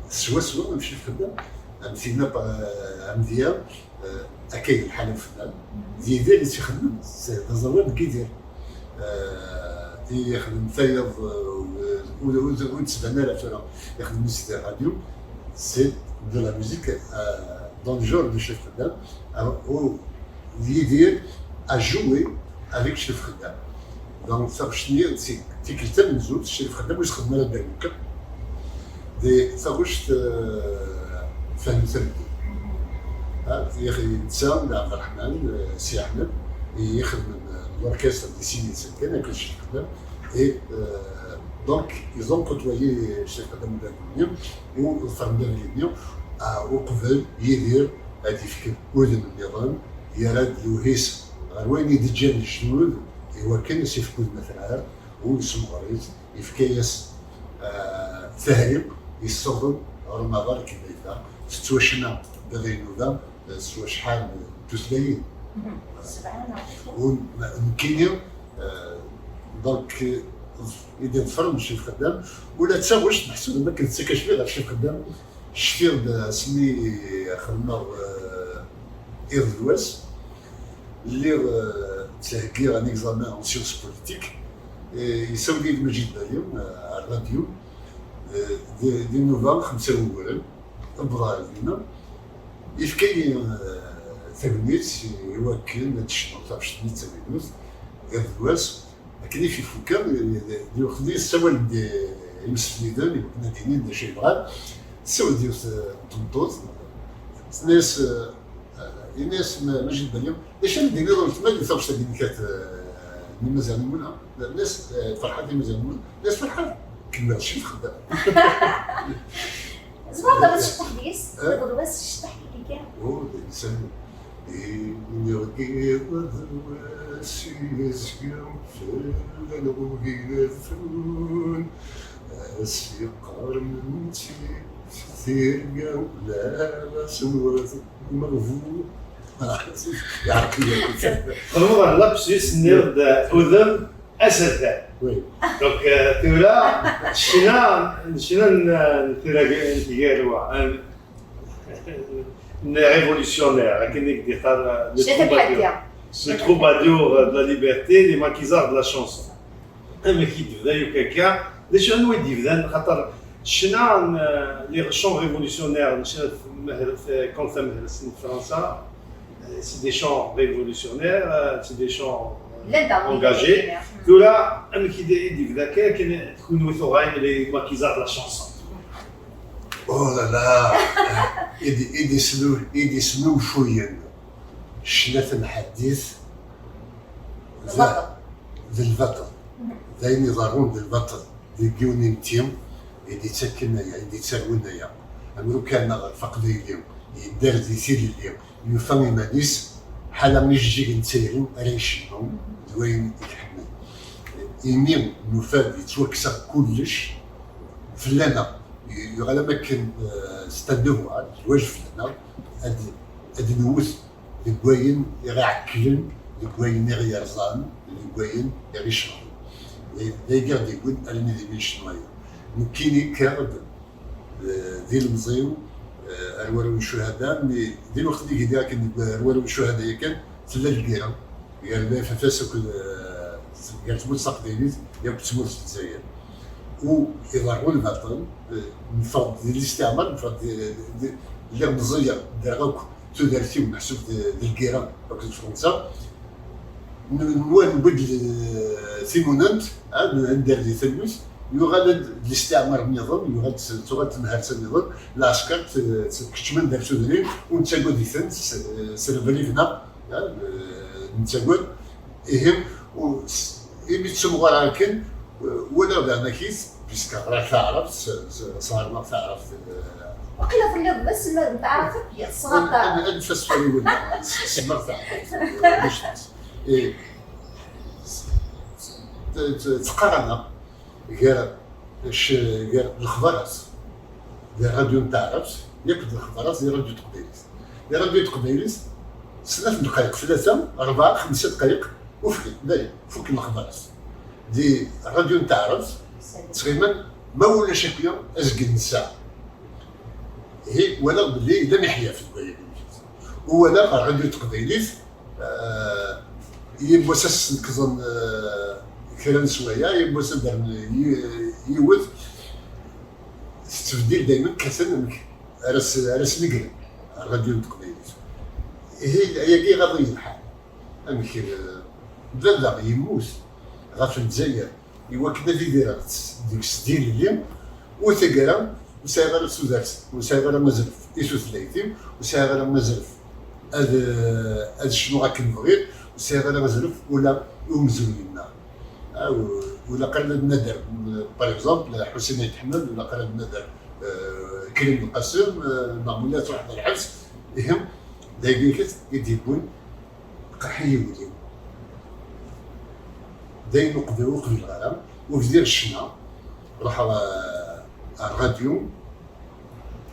swaswa am Crif Xeddam, am Tina, am Diya, akka i lḥal n ufennan. D Yidir i tt-ixedmen, d aẓawan n Yidir. I yexdem tayeḍ, ur d-tban ara tura, ixdem-itt di rradyu, c'est de la musique dans le genre de Crif Xeddam. Yidir a joué avec Crif Xeddam. Donc taɣect-nni, tikkelt tamenzut, Crif Xeddam ur yexdim ara ddaw kan. Di taɣect, fehmet rebbi. Netta d Ɛebderreḥman Si Ḥmed i ixedmen l'orchestre di sin yid-sen kan, akked Crif Xeddam. Et donc ils ont côtoyé Crif Xeddam ddaw-nni, u ḍefren abrid-nni, uqbel Yidir ad d-yefk udem nniḍen, yerra-d lewhi-s ɣer wayen i d-ǧǧan lejdud, i wakken ad s-yefk udem atrar, u yessemɣer-it, yefka-yas tahri yessaḍen ɣer umaḍal akken ma yebda. Tettwacna baba Inuba s wacḥal n tutlayin. U nekkini, donc, i d-iḍefren Crif Xeddam, ula d taɣect meḥsub am akken d takacfi ɣer Crif Xeddam. Cfiɣ-d asmi xedmeɣ iḍ d wass, lliɣ ttheggiɣ un examen en sciences politiques, yessawel-iyi-d Majid Bali ar rradyu, di nnuba xemsa wuguren, wwḍeɣ ɣer dinna, yefka-yi tagnit i wakken ad d-cnuɣ taɣect-nni d tamaynut iḍ d wass. Akken i f-ifukkeɣ, di lweqt-nni ssawalen-d imsefliden i wakken ad d-inin d acu i bɣan. Tessawel-d yiwet n tmeṭṭut, tenna-yas, yenna-yas Majid Bali, d acu ara d-tiniḍ i weltma di taɣect-agi-nnek n Yimaziɣen n Lmulha? Tenna-yas Ferḥat, Yimaziɣen n Lmulha, tenna-yas Ferḥat, kemmel acu txeddem. Tzemreḍ ad tceṭṭeḥ deg-s? Iḍ d wass tceṭṭeḥ deg-i kan. Oh, d insan. Iniɣ-d iḍ d wass yezga fell-aneɣ ugin ad frun, as yeqqar menti tirga, la asenwat umeɣbun. Yeɛreq-iyi. Xedmeɣ lapsus, nniɣ-d udem asertan. Oui. Donc, tura, ccna, ccna n, n tura, n tgara, n, n révolutionnaire, akken i d-yeqqar, le troubadour. Le troubadour de la liberté, les maquisards de la chanson. Amek i d-yebda yakk akka? D acu, anwa i d-yebdan? Xaṭer ccna n, les chants révolutionnaires, ccna n tmehre-, n, comme tamehrast n Fransa, c'est des chants révolutionnaires, c'est des chants engagés. Tura, amek i d-, i d-yebda akka, akken kunwi tuɣalem les maquisards de la chanson? Oh là là! I d-, i d-isnu-, i d-isnulfuyen ccna tamḥaddit d, d lbaṭel. D ayen iḍerrun d lbaṭel. Deg yiwen imti i d-ittakken aya, i d-ittarwen aya. Amrukan neɣ ɣef aqbayli yedder di tilelli, yufa iman-is ḥala ijeǧǧigen d tayri ara icennu d wayen i iḥemmel. Imi nufa-d yettwakkes-aɣ kullec fell-aneɣ, yuɣal am akken, euh, c'est un devoir, d lwajeb fell-aneɣ ad, ad nwet deg wayen i ɣ-iɛekklen, deg wayen i ɣ-yerẓan, deg wayen i ɣ-iceɣben. D, d ayagi i ɣ-d-yewwin almi d imi n ccetwa-ya. Nekkini kkiɣ-d, eh, d ilemẓi, eh, ar warraw n ccuhada, mi di lweqt-nni i gidiɣ akken deg ar warraw n ccuhada yakan, tella lgirra gar F F S akked, eh, gar tmurt taqbaylit akked tmurt n Lezzayer. U iḍerru lbaṭel, eh, neffeɣ-d di listiɛmar, neffeɣ-d di, di, lliɣ meẓẓiyeɣ, ddreɣ akk tudert-iw meḥsub d, d lgirra akked Fransa. N-, nwa newwi-d l-, timunent, ah, n-, nder di talwit, yuɣal-d d listiɛmar nniḍen, yuɣal-d s-, tuɣal temharsa nniḍen, lɛesker t-, t-, keččmen-d ar tudrin, ur nettagad-iten s, s lbelib-nneɣ, ah, nettagad. Ihi, u-, s-, imi ttumɣureɣ akken, walaɣ daɣen akit, puisque ɣriɣ taɛrabt, s-, s-, sɣermeɣ taɛrabt, eh, Waqila telliḍ d aselmad n taɛrabt akk, yexṣer ad, ad, ad nfas fell-i wala, s-, semmeɣ taɛrabt, eh, eh, t-, t-, ttqaraneɣ gar c-, gar lexbarat, di rradyu n taɛrabt, yakk d lexbarat di rradyu n teqbaylit. Di rradyu n teqbaylit, snat n dqayeq, tlata, rebɛa, xemsa dqayeq, ufkin, dayen, fukken lexbarat. Di rradyu n taɛrabt, ttɣiman, ma ulac akya, azgen n ssaɛa. Ihi, walaɣ belli yella miḥyaf deg waya. U walaɣ rradyu n teqbaylit, eh, yiwwas ad s-nekẓen, eh, kra n sswaya, yiwwas ad d-rren yi-, yiwet, tettbeddil daymen, kkaten amek ara s-, ara s-negren rradyu n teqbaylit. Ihi, ayagi iɣaḍ-iyi lḥal. Amek, eh, baba yemmut ɣef Lezzayer, iwakken ad idireɣ deg-s d ilelli, u taggara ur sɛiɣ ara tudert, ur sɛiɣ ara azref i tutlayt-iw, ur sɛiɣ ara azref ad, ad ccnuɣ akken bɣiɣ, ur sɛiɣ ara azref ula i umezruy-nneɣ. Ah, u-, ula qrib ad nader, par exemple, Ḥusin Ayt Ḥmed, ula qrib ad nader, euh, Krim Lqasem, euh, neɣ Mula truḥ ɣer lḥebs, ihi, d ayagi i d-yewwin qerḥ-iyi wul-iw. D ayen ur qbi-, ur qbileɣ ara, ur bdiɣ ccna, ruḥeɣ, euh, ar rradyu,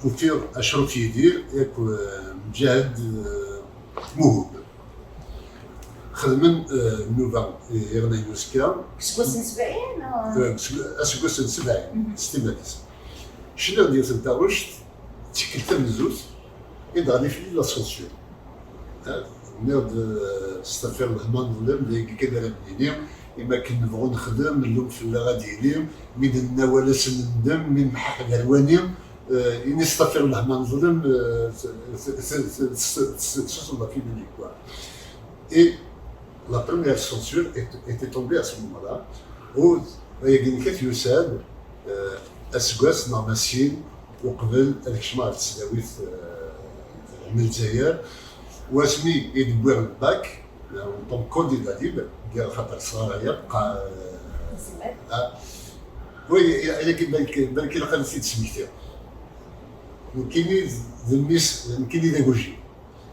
ufiɣ Acruf Yidir yak, euh, Mǧahed, euh, Muhub. Xedmen, euh, nnuba, euh, iɣnan n uzekka. Deg useggas n sebɛin, neɣ? Euh, deg useg-, aseggas n sebɛin, s timmad-is. Cniɣ-d yiwet n taɣect, d tikkelt tamenzut, i d-ɣli fell-i la censure. Ah, nniɣ-d, euh, stafir lehma neḍlem, d ayagi kan ara d-nini, imi akken nebɣu nexdem, nlum fell-aɣ ad yili, mi d-nenna awal ad s-nendem, mi nmeḥḥeq gar wani, euh, ini stafir lehma neḍlem, euh, s-, s-, susem ɣef yiman-ik, quoi. Et la première censure est, était tombée à ce moment-là, u ayagi nekkat yusa-d, euh, aseggas neɣ ma sin uqbel ad kecmeɣ ɣer tesdawit, euh, n Lezzayer, wasmi i d-wwiɣ lbak, euh, en tant que candidat libre, deg xaṭer sɣarayeɣ, qa-, ah, oui, ayagi balki, balki ilaq ad t-id-smektiɣ. Nekkini d mmi-s, nekkini d agujil.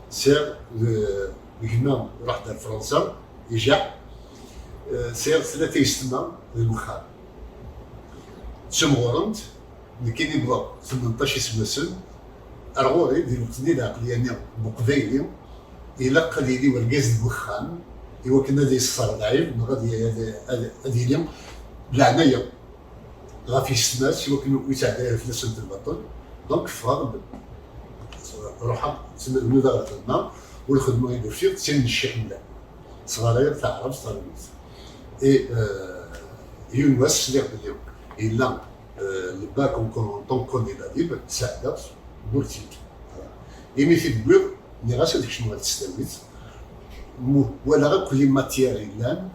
Sɛiɣ, eh, gma iruḥ-d ar Fransa, ijaḥ. Eh, sɛiɣ tlata yessetma deg uxxam. Ttimɣurent, nekkini wwḍeɣ tmenṭac iseggasen, ar ɣur-i, di lweqt-nni d aql-i yani n uqbayli, ilaq ad yili urgaz deg uxxam, iwakken ad yesser lɛib, neɣ ad y-, ad, ad, ad yili d leɛnaya ɣef yessetma-s, iwakken ur yettɛeddi ara fell-asent lbaṭel. Donc, ffɣeɣ-d, ruḥeɣ, nudaɣ ɣer lxedma, u lxedma i d-ufiɣ, d tin n Cci Ḥemlan. Sɣarayeɣ taɛrabt talmit. Et, euh, yiwen wass, sliɣ belli yella, euh, le bac en, en tant que candidat libre, sɛeddaɣ-t, wwiɣ-t-id. Voilà. Imi t-id-wwiɣ, nniɣ-as ad kecmeɣ ɣer tesdawit. Mu-, walaɣ akk les matières yellan,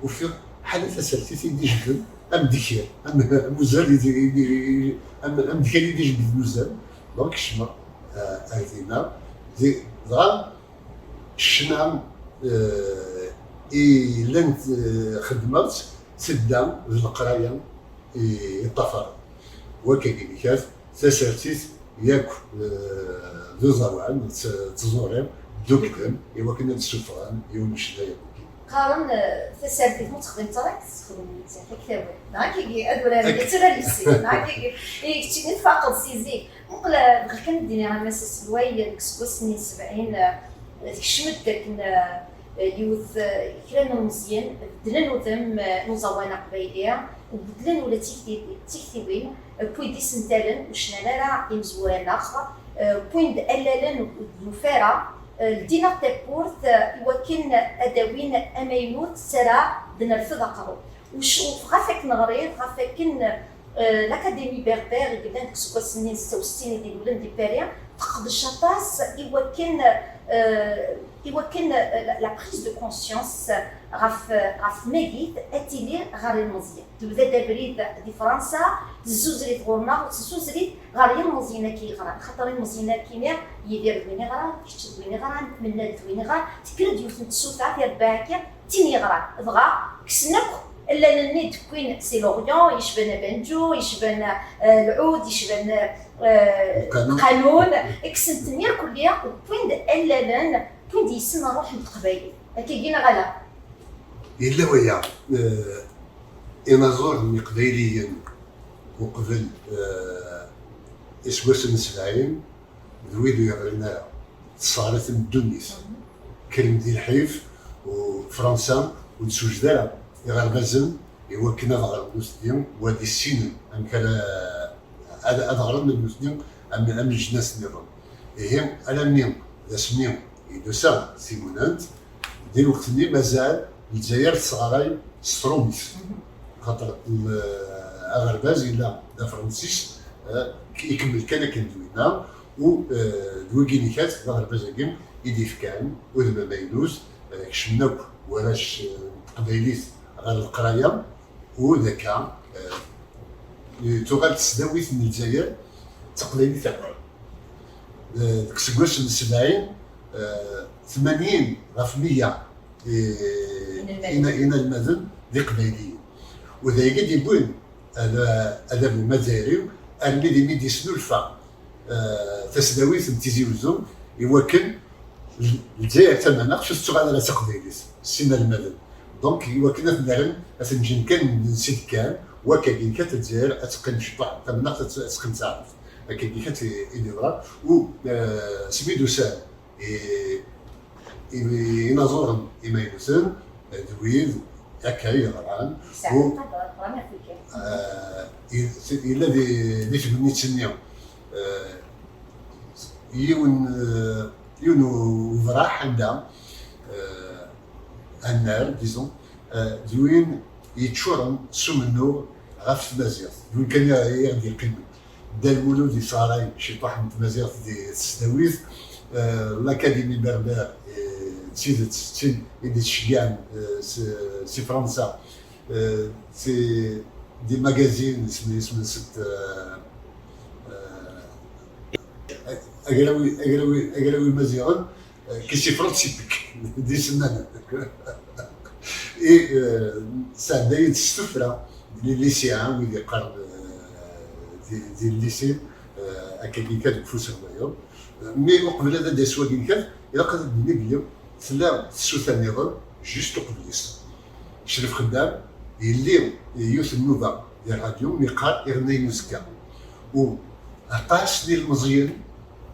ufiɣ ḥala tasertit i d-ijebden, am ddkir, am, am uzal i d-, i d-, am, am ddkir i d-ijebden uzal. Donc, kecmeɣ, euh, ar dinna. Di-, dɣa, ccna, euh, i llan, euh, xeddmeɣ-tt, tedda d leqraya i, i ṭṭafaren. Wakka-gi nekkat, tasertit Yak, eh, d uẓawan, d t-, d tẓuri, dduklen, i wakken ad d-ssufɣen yiwen n ccna yakk. Qqaren, eh, tasertit ma ur texdimeḍ ara, ad k-tessexdem nettat, ad k-tawi. Neɣ akkagi, ad uraren, ad turar yis-s, neɣ akkagi. I keččini tfaqeḍ si zik. Muqel, eh, bɣiɣ kan ad d-iniɣ a Mass aselway, deg iseggasen-nni n sebɛin, eh, tekcem-d akken, eh, yiwet, eh, kra n umeẓyen, beddlen udem, eh, n uẓawan aqbayli, u beddlen ula d tikti-, tiktiwin, eh, wwin-d isentalen, ur cnan ara imezwura-nneɣ, eh, wwin-d allalen ur d-nufi ara, eh, ldin-aɣ tawwurt, eh, i wakken ad d-awin amaynut, s ara d-nerfed aqerru. U c-, ɣef wakken ɣriɣ, ɣef wakken, eh, l'Académie Berbère i yellan deg useggas-nni n setta u settin i d-ilulen di Paris, teqdec aṭas i wakken, eh, i wakken, eh, la, la prise de conscience ɣef, ɣef tmagit ad tili ɣer ilmeẓyen. Tebda-d abrid di Fransa, tezzuzer-it ɣur-neɣ, tezzuzer-it ɣer yilmeẓyen-agi yeɣran, xaṭer ilmeẓyen-agi-nni, Yidir d win yeɣran, kečč d win yeɣran, Mennad d win yeɣran, tekker-d yiwet n tsuta, tirbaɛki, d tin yeɣran. Dɣa, kksen akk allalen-nni d-wwin si Lorient, yecban abanǧu, yecban, eh, lɛud, yecban, eh, lqanun. Lqanun, kksen-ten irkelli, wwin-d allalen, wwin-d yes-sen ṛṛuḥ n teqbaylit. Akkagi neɣ ala? Yella waya, eh, inaẓuren iqbayliyen uqbel, eh, iseggasen n sebɛin, d wid ur yeɣrin ara. Tesseɣra-ten ddunit. Kkren di lḥif, u Fransa ur d-tewjed ara iɣerbazen i wakken ad ɣren nutni, u ad issinen amek ara ad, ad ɣren nutni am, am leǧnas nniḍen. Ihi, alammi d asmi i d-tusa timunent, di lweqt-nni mazal Lezzayer tesseɣray s tṛumit. Xaṭer, eh, aɣerbaz yella d afṛensis, eh, ikemmel kan akken d winna, u, eh, d wigi n ikat d aɣerbaz-agi i d-ifkan udem amaynut, eh, kecmen akk warrac, eh, n teqbaylit ɣer leqraya, u d akka, eh, tuɣal tesdawit n Lezzayer d taqbaylit akk. Eh, deg iseggasen n sebɛin, eh, tmanyin ɣef meyya i-, Inelmaden. Ina-, inelmaden d iqbayliyen. U d ayagi i d-yewwin ad, adabu azzayri armi d imi d-yesnulfa, eh, tasdawit n Tizi Uzzu i wakken L-, Lezzayer tamaneɣt ur tettuɣal ara d taqbaylit s inelmaden. Donc, i wakken ad ten-rren, ad ten-ǧǧen kan s idekkan, wakkagi kan Lezzayer ad teqqim cebbaḥ, tamaneɣt ad t-, ad teqqim d taɛrabt. Akkagi kan i, i d-yeḍra. U, eh, asmi d-usan i, i, inaẓuren imaynuten, d wid akka i yeḍran. U, eh, i, yella di, di tegnit-nni, eh, yiwen, eh, yiwen ubraḥ anda, eh, annar, disons, eh, d win yeččuren s umennuɣ ɣef tmaziɣt. D win kan i, i ɣ-d-yeqqimen. Dda Lmulud yesɣaray ciṭuḥ n tmaziɣt di tesdawit, eh, l'Académie Berbère, eh, d tidet d tin i d-ittceggiɛen, eh, s, si Fransa, eh, si, des magazines, isem, isem-nsent, eh, eh, agraw, agraw, agraw imaziɣen, eh, qui se frotte ses piques, d isennanen. I, eh, sɛeddayen s tuffra, di lycéen, wid yeqqaren, eh, di, di lycée, eh, akkagi kan deg ufus n wayeḍ. Mi uqbel ad d-yas wagi kan, ilaq ad d-nini belli tella tsuta nniḍen, juste uqbel-is. Crif Xeddam, yelli yiwet n nnuba di rradyu, mi yeqqar iɣennayen n uzekka. U aṭas n yilmeẓyen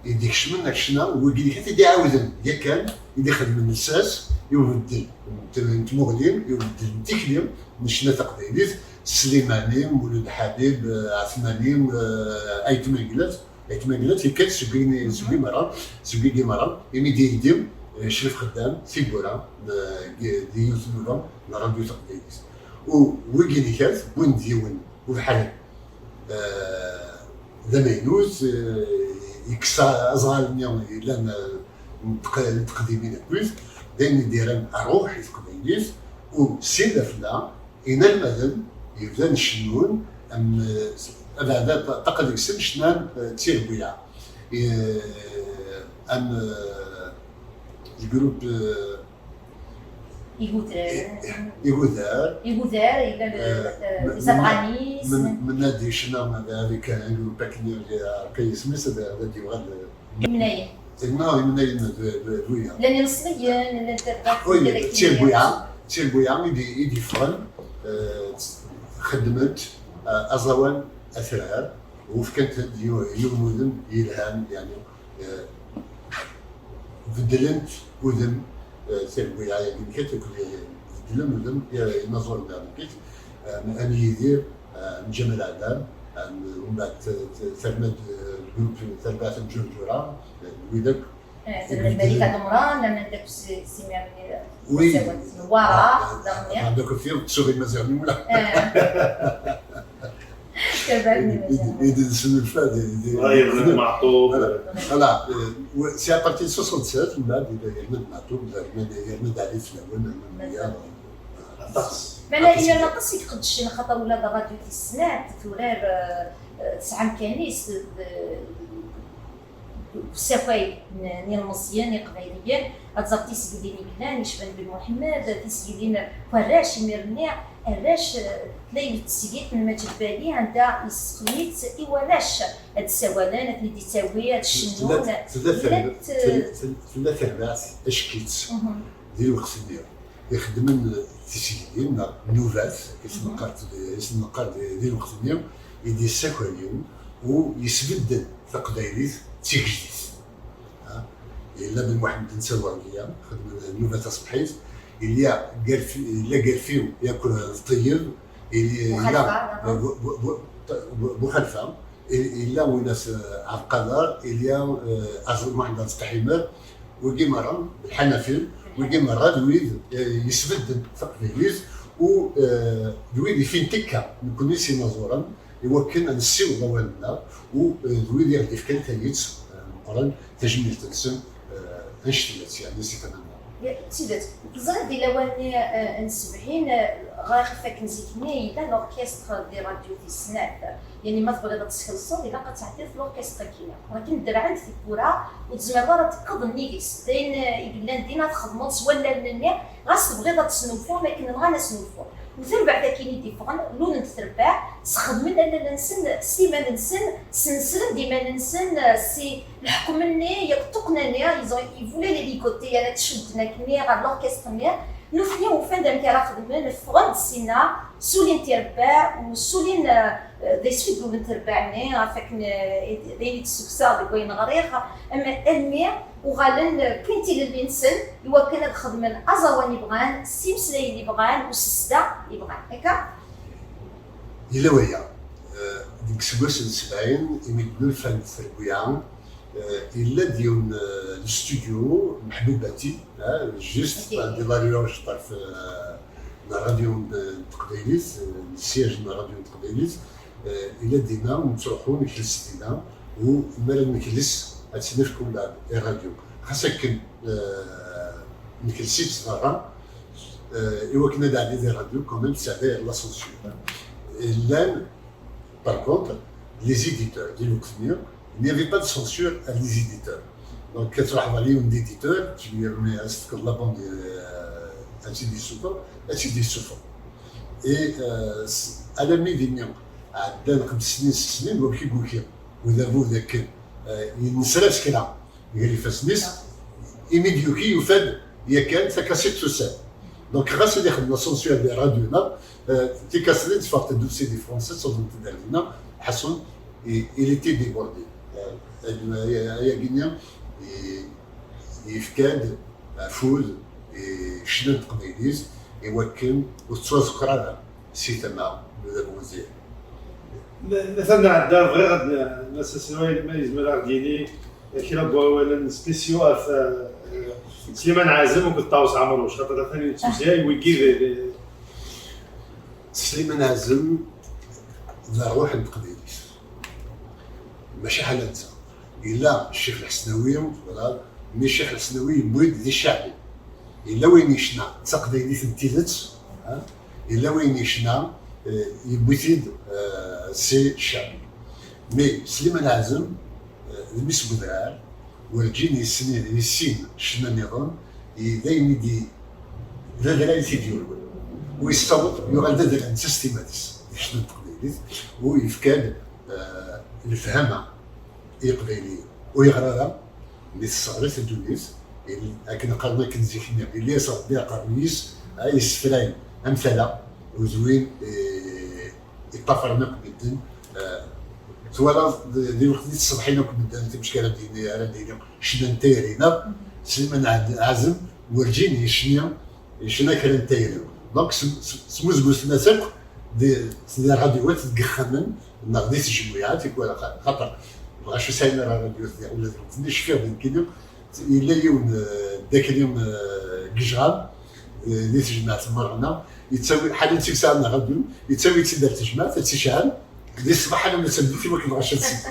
i d-ikecmen ar ccna, wigi kan i d-iɛawden yakan, i d-ixedmen lsas i ubeddel n t-, n tmuɣli, i ubeddel n tikli n ccna taqbaylit, Slimani, Mulud Ḥabib, eh, Ɛetmani, eh, Ayt Mengellat, Ayt Mengellat yekkat seg wigi, seg wigi merra, seg wigi merra, imi d-yeldi, eh, Crif Xeddam, tiwwura, eh, di yiwet n nnuba n rradyu taqbaylit. U wigi n ikat, wwin-d yiwen ubeḥri, eh, d amaynut, eh, yekkes aẓɣal-nni yellan, eh, n teq-, n teqdimin akkit, d ayen i d-yerran ṛṛuḥ i teqbaylit, u si lafella, inelmaden yebdan cennun, am, eh, abeɛda ṭṭaqa deg-sen cnan, eh, d tiregwiɛa. Eh, am, eh, le groupe, eh, Igudar. Igudar. Igudar, yella le, eh, le, ma-, les Afghanis. Mennad yecna avec un groupe akken, yeɛreq-iyi isem-is, ad ad d-yuɣal. Imnayen. Non, Imnayen d d- d wiyaḍ. Llan ineṣliyen, llan tarbaɛt. Oui, d tirbuyaɛ, d tirbuyaɛ i d- i d-yeffɣen, eh, xeddment, eh, aẓawan atrar, u fkant-d yiw- yiwen udem yelhan, yeɛni, eh, beddlent udem, eh, tirbuyaɛ-agi nekkat akked, beddlen udem i- inaẓuren daɣen nekkat, eh, am Yidir, eh, am Ǧamal Ɛdan, am, umbeɛd t- t- terna-d, eh, lgrup, tarbaɛt n Ǧurǧura, eh, d wid akk. Malika Dumran, Amanda Kusi, Simir Oui. Wara, daɣen. Amanda Kusi, tsuɣ imaziɣen wala. Tabaɛt n I d- i d-nesnulfa di- di- Ɣayr Meɛṭub. Voilà. Voilà. Euh, ouais, c'est à partir de soixante-seize, mbeɛd yerna-d Meɛṭub, yerna-d Ɛli Flawen, yerna-d Mya. Aṭas. Mala yella aṭas i iqeddcen, xaṭer ula d ṛṛadyu tis snat turar, eh, eh, tesɛa amkan-is d- d- usakay n n yilmeẓyen iqbayliyen, ad tẓer tisgilin i yellan, icban Ben Muḥemmed, tisgilin n warrac imir-nni, arrac, eh, tella yiwet tesgilt n Maǧid Bali, anda yesseqmi-tt i warrac ad d-ssawalen, ad ten-id-ittawi, ad ccennun. Tella- tella Llant, eh, tella- tella terbaɛt ackit Mhm. di lweqt-nni ixeddmen tisgilin neɣ nnubat, i s-neqqar i s-neqqar di di lweqt-nni, i d-yessakayen u yesbedden taqbaylit d tigejdit. Ha? Yella Ben Muḥemmed n Sawardiya, xedmen nnubat taṣebḥit, yella Garfi, yella Garfi yakk d Ṭeyyeb, yella Buxalfa, Bu- Bu- Bu- Bu- Buxalfa, yella Winas Ɛebqader, yella, eh, Aẓ- Muḥemmed Azqaḥ Imer, wigi merra, Lḥanafi, wigi merra d wid, eh, yesbedden taqbaylit, u, eh, d wid yefin tikka nekkni s inaẓuren, i wakken ad nessiweḍ awal-nneɣ, u, eh, d wid i ɣ-d-yefkan tayet, eh, meqqren, tajmilt-nsen, eh, annect-nni, yeɛni si tama-nneɣ. D tidet, teẓriḍ di lawan-nni, eh, n sebɛin, eh, ɣer ɣef akken zik-nni yella l'orchestre di ṛṛadyu tis snat. Yeɛni ma tebɣiḍ ad teskelseḍ, ilaq ad tɛeddiḍ f l'orchestre-agi. Akken derrɛent tiwwura, ur tezmireḍ ara ad tekkreḍ nnig-s. D ayen, eh, i yellan din ad txedmeḍ s wallalen-nni, ɣas tebɣiḍ ad tesnulfuḍ, akken nɣan asnulfu. U tarbaɛt akkin i d-iffɣen, lulent trebbaɛ, sxedmen allal-nsen s iman-nsen, snesren-d iman-nsen, eh, si leḥkem-nni, yakk tuqqna-nni, ils ont, ils voulaient les ligoter, ara tt-cudden akkenni ɣer l'orchestre-nni. Nutni ufan-d amek ara xedmen, ffɣen-d sinna, ssulin tirebbaɛ, u ssulin, eh, d acu i d-lulent trebbaɛ-nni, ɣef akken, eh, d ayen i d-ssukkseɣ deg wayen ɣriɣ, am-, almi uɣalen, eh, wwin tilelli-nsen i wakken ad xedmen aẓawan i bɣan, s imeslayen i bɣan, u s ssda i bɣan. Akka? Yella waya, eh, deg iseggasen n sebɛin, imi d-nulfan trebbuyaɛ, eh, yella-d yiwen, eh, n studio, Meḥbubati, eh, juste Ok. di la rue Ange ṭṭerf, eh, n ṛṛadyu n, n teqbaylit, eh, n siège n ṛṛadyu n teqbaylit, eh, yella dinna, nettruḥu, nekles dinna, u mi ara nekles, ad tt-nefk ula i ṛṛadyu. Xas akken, eh, nekles-itt berra, eh, i wakken ad ɛeddi di ṛṛadyu, quand même, tesɛedda l'ascenseur. Llan, par contre, les éditeurs, di lweqt-nni, il n'y avait pas de censure à les éditeurs. Donc, ad truḥeḍ ɣer yiwen d éditeur, tu lui remets, ad s-tefkeḍ la bande, eh, ad tt-id-yessufeɣ, ad tt-id-yessufeɣ. Et, eh, s- alammi d-inni, ɛeddan xems snin, sses snin, wamek i yuki udabu d akken, eh, yennesra s kra gar ifassen-is, imi d-yuki yufa-d yakan takasit tusa-d. Donc, ɣas ad ixdem l'ascenseur di ṛṛadyu-nneɣ, eh, tikasit-nni teffeɣ-d aussi di Fransa, ttawḍent-d ar dinna, ḥasun, i- il était débordé. Eh, ayagi-nni, i- yefka-d afud i ccna n teqbaylit i wakken ur tettwaẓekkeṛ ara si tama n udabu uzayri. Matan nɛedda, bɣiɣ ad n- Mass Asnawi ma yezmer ad ɣ-d-yini kra n wawalen spéciaux ɣef, eh, Sliman Ɛazem akked Ṭawes Ɛemruc, xaṭer atan yettuzyay wigi d- d- Sliman Ɛazem d ṛṛuḥ n teqbaylit. Maca ḥala netta. Yella Ccix Lḥesnawi, voilà, mi Ccix Lḥesnawi yewwi-d di cceɛbi. Yella wayen yecna d taqbaylit n tidet, ha? Yella wayen yecna, eh, yewwi-t-id, eh, si cceɛbi. Mais Sliman Ɛazem, eh, d mmi-s n udrar, werǧin yessin, yessin ccna nniḍen, i d ayen i d-, d adrar i t-id-yurwen. U yessaweḍ, yuɣal d adrar netta s timmad-is, di ccna n teqbaylit. U yefka-d lefhama i Yiqbayliyen. Ur yeɣri ara, mi tesseɣrit ddunit, akken qqaren akken zik-nni, yella yeṣreḍ di aqerruy-is, ay isefrayen am tala, u d win yeṭṭafaren akk medden. Twalaḍ di lweqt i tṣebḥin akk medden, timecka ara d-yini, ara d-yini, cnan tayri, neɣ Sliman Ɛazem werǧin yecni, yecna kra n tayri. Donc, smuzgut-nnes akk di rradyuwat deg yexxamen neɣ di tejmuɛat, xaṭer dɣa ur sɛin ara rradyuwat, ula d nekkni cfiɣ di nekkini, yella yiwen dakli deg Ijɣal, di tejmaɛt n Merɣna, yettawi, ḥala d tiksa n rradyu, yettawi-tt-id ar tejmaɛt, ad tt-icɛel di ṣṣbeḥ alamma d tameddit i wakken dɣa ad tt-id.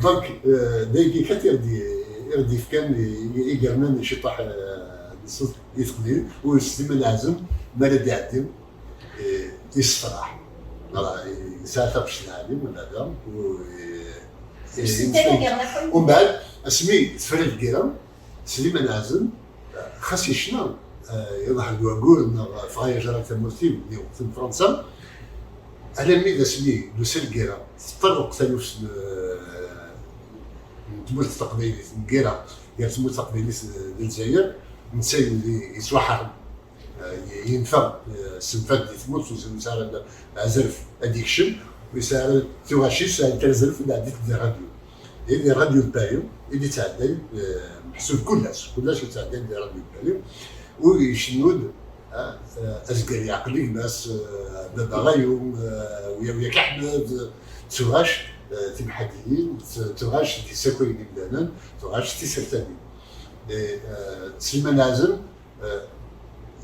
Donc, d ayagi kan i ɣ-d-yefkan i yernan ciṭuḥ n ṣṣut i teqbaylit, u Sliman Ɛazem mi ara d-iɛeddi yessefraḥ. Yesɛa taɣect lɛali, wala da, u umbeɛd, asmi tefra lgirra, Sliman Ɛazem, xas yecna, iḍeḥ deg wagur neɣ ffeɣ ay ajrad tamurt-iw, di lweqt n Fransa, alammi d asmi d-tusa lgirra, teṭṭerḍeq taluft n tmurt taqbaylit, n lgirra gar tmurt taqbaylit d Lezzayer, netta yettwaḥeṛṛem. Yenfa, ssenfad di tmurt, ur yesɛi ara azref ad d-yekcem, ur yesɛi ara tuɣac-is, sɛant azref ad ɛeddit di rradyu. Di rradyu n Paris i d-yettɛedday, meḥsub kul ass, kul ass yettɛedday di rradyu n Paris, u icennu-d azger yeɛqel gma-s, Baba Ɣayum, Wiya Wiya Kaḥmed, tuɣac timḥaddiyin, tuɣac d-yessakayen imdanen, tuɣac tisertanin. Sliman Ɛazem,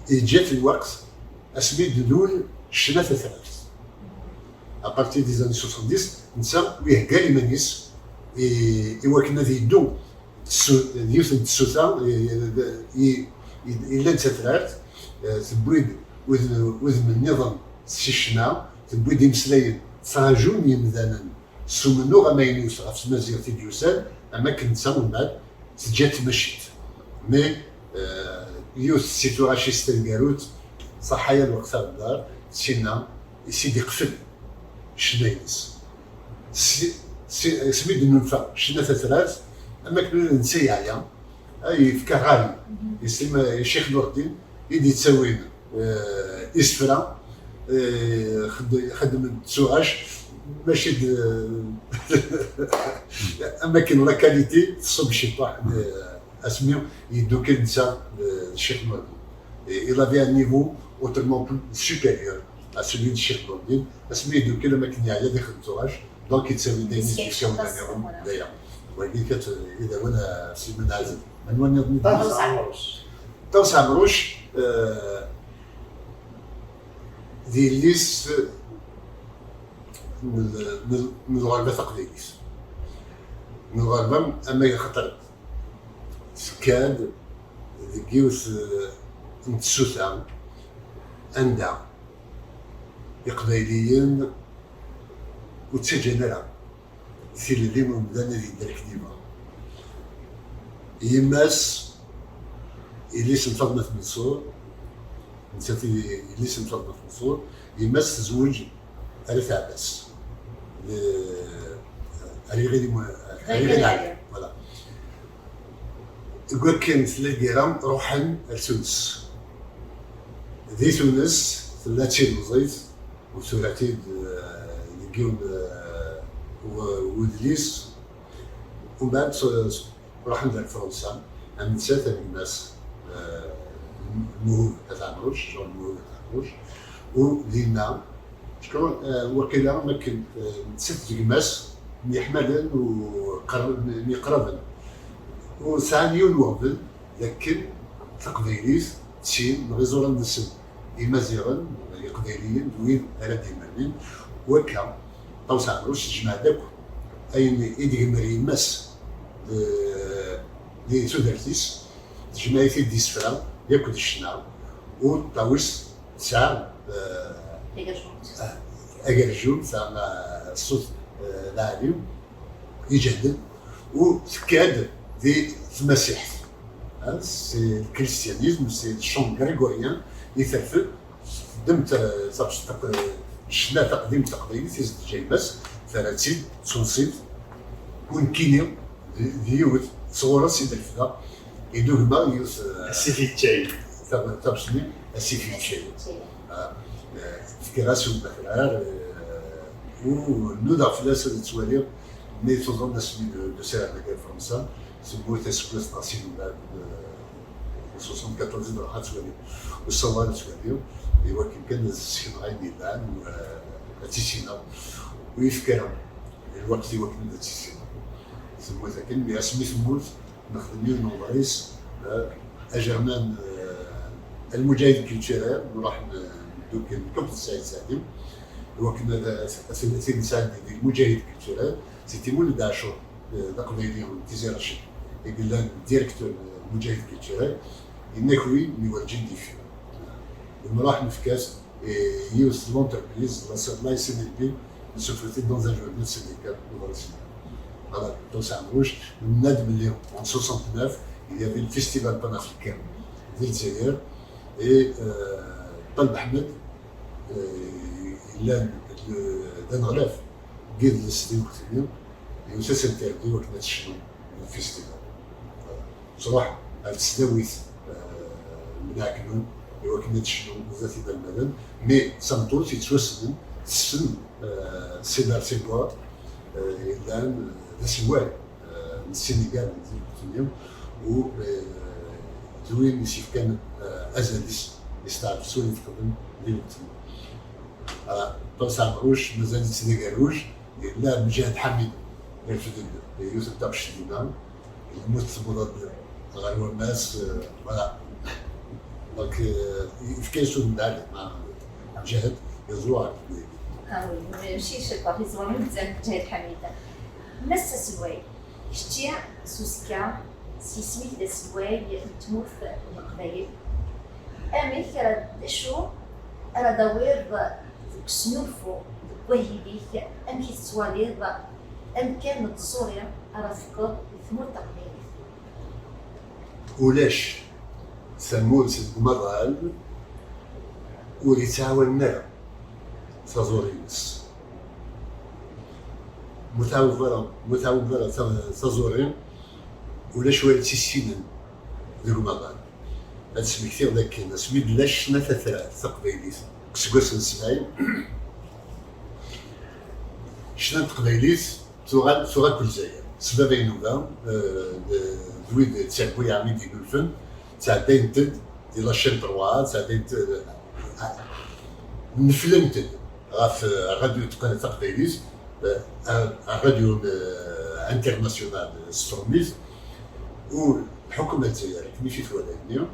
yeǧǧa-t lweqt asmi d-tlul ccna tatrart. À partir des années soixante-dix, netta ur ihegga ara iman-is i wakken ad yeddu d yiwet n tsuta yellan d tatrart, tewwi-d udem nniḍen si ccna, tewwi-d imeslayen ttrajun yimdanen s umennuɣ amaynut ɣef tmaziɣt i d-yusan, am akken netta umbeɛd teǧǧa-t tmacint. Mais yiwet si tuɣac-is taneggarut, ṣaḥḥa-ya lweqt aɣeddar, sinna i s-id-iqfel ccna-ines. Asmi d-nunfa ccna tatrart, am akken ula d netta yeɛya, yefka rray i Ccix Nurdin i d-yettawin isefra, xeddmen-d tuɣac, mačči d am akken la qualité tṣubb ciṭuḥ. Asmi yeddukel netta d Ccix Nurdin, il avait un niveau autrement plus supérieur à celui de Ccix Nurdin. Asmi yeddukel am akken yeɛya ad ixdem tuɣac, donc yettawi-d ayen i d-yefka win nniḍen d aya. Wagi kat i d awal Sliman Ɛazem. Anwa nniḍen i d-yefka? Ṭawes Ɛemruc, d yelli-s n lɣerba taqbaylit. N lɣerba, ama xaṭer tekka-d deg yiwet n tsuta anda Iqbayliyen ur ttaǧǧan ara tilelli n umdan ad yedder akken yebɣa. Yemma-s, yelli-s n Faḍma At Menṣur, nettat i yelli-s n Faḍma At Menṣur, yemma-s tezweǧ ar At Ɛebbas. Ar Yiɣil, ar Yiɣil Ɛli. Voilà. Deg wakken tella lgirra, ruḥen ar Tunes. Di Tunes tella d tilemẓit, u tura-t-id deg yiwen n wedlis. Umbeɛd ruḥen-d ar Fransa, am nettat am gma-s, Muhub At Ɛemruc, Jean Muhub At Ɛemruc, u dinna, waqila am akken nettat d gma-s myeḥmalen u myeqraben, u sɛan yiwen n uɣbel d akken taqbaylit d tin neɣ iẓuran-nsen Imaziɣen, Iqbayliyen, d wid ara d-imernin. Wakka, Ṭawes Ɛemruc tejmeɛ-d akk ayen i d-gemmer yemma-s di tudert-is, tejmeɛ-it-id d isefra yakk d ccna, u Ṭawes tesɛa agerjum, tesɛa ṣṣut lɛali iǧehden, u tekka-d di tmasiḥt. Si lkristiyanism, si chant grégorien i terfed, teddem tabecṭiṭ Ccna taqdimt taqbaylit i s-d-teǧǧa yemma-s, terra-tt-id d tunṣibt. U nekkini d d yiwet sɣur-s i d-refdeɣ, i d-ugmeɣ yiwet. Asif yeččay. Tabṣni, asif yeččay. Tefkiɣ-as umbatrar, u nudaɣ fell-as ad ttwaliɣ mi tuḍen asmi d usireɣ deg Fransa. Temmut aseggas neɣ sin mbeɛd, soixante-quatorze i d-ruḥ ad twali. Ur ssawḍeɣ ad twali, i wakken kan ad ssekneɣ ayen yellan, u ad tissineɣ. U yefka lweqt i wakken ad tissineɣ. Temmut akken, mi asmi temmut, nexdem yiwen n uḍris, ajernan, lmuǧahid culturel, nruḥ neddukkel nekk akked Saɛid Saɛdi, i wakken ad, ad, ad t-nesɛeddi di lmuǧahid culturel. C'était Mulud Ɛacur, d aqbayli n Tizi Racid, i yellan directeur n Mujahid Culturel, yenna-k wi mi werǧin d-yeffi. Nruḥ nefka-s, eh, yiwet n l'entreprise, la, la S N L P, nessufret-id dans un journal syndical, uḍris-nni. Voilà, Ṭawes Ɛemruc, nenna-d belli en soixante-neuf, il y avait le festival panafricain di Lezzayer, et, euh, Ṭaleb Ḥmed, eh, yellan d, d aneɣlaf n yidles di lweqt-nni, yusa s interview akken ad tecnu di lfestival. Tṛuḥ ar tesdawit, eh, n Bni Ɛeknun i wakken ad tecnu zdat inelmaden, mais d tameṭṭut yettwassnen, tessen, eh, Sédar Senghor, eh, yellan, eh, d asewway, eh, n Sénégal di lweqt-nni, u, eh, d win i s-yefkan, eh, azal-is i testeɛref s wayen i texdem di lweqt-nni. Ah, Ṭawes Ɛemruc, mazal-itt d agerruj, yella Mǧahed Ḥamid, irfed-d yiwet n taɣect dinna, lmut tewweḍ-d ɣer wammas, euh, voilà. Donc, euh, yefka-yas udem d lɛali, ah, Mǧahed, yeẓwa ɣer teqbaylit. Ah oui, mačči ccekkeṛ, yeẓwa nezzeh Mǧahed Ḥamid. Mass asewway, kečči s uzekka, s yisem-ik d asewway n tmurt n Leqbayel. Amek ara, d acu ara d-tawiḍ deg usnulfu, deg wahil-ik, amek i tettwaliḍ amkan n tẓuri ara tefkeḍ i tmurt taqbaylit? Ulac tamurt deg umaḍal ur yettɛawanen ara taẓuri-ines. Ma ur tɛawneḍ ara, ma ur tɛawneḍ ara ta-, taẓuri, ulac wara tt-issinen deg umaḍal. Ad smektiɣ dakken asmi d-tella ccna tatrart taqbaylit deg iseggasen n sebɛin, ccna n teqbaylit tuɣal, tuɣ akk Lezzayer. S baba inuda, eh, d, d wid d Serbuyaɛ i d-inulfen, ttɛeddayent-d di la chaîne trois, ttɛeddayent, eh, neflent-d ɣef, eh, rradyu taq-, taqbaylit, eh, ar-, rradyu, eh, international s tṛumit, u lḥukuma n Lezzayer, akken i t-twala-nni,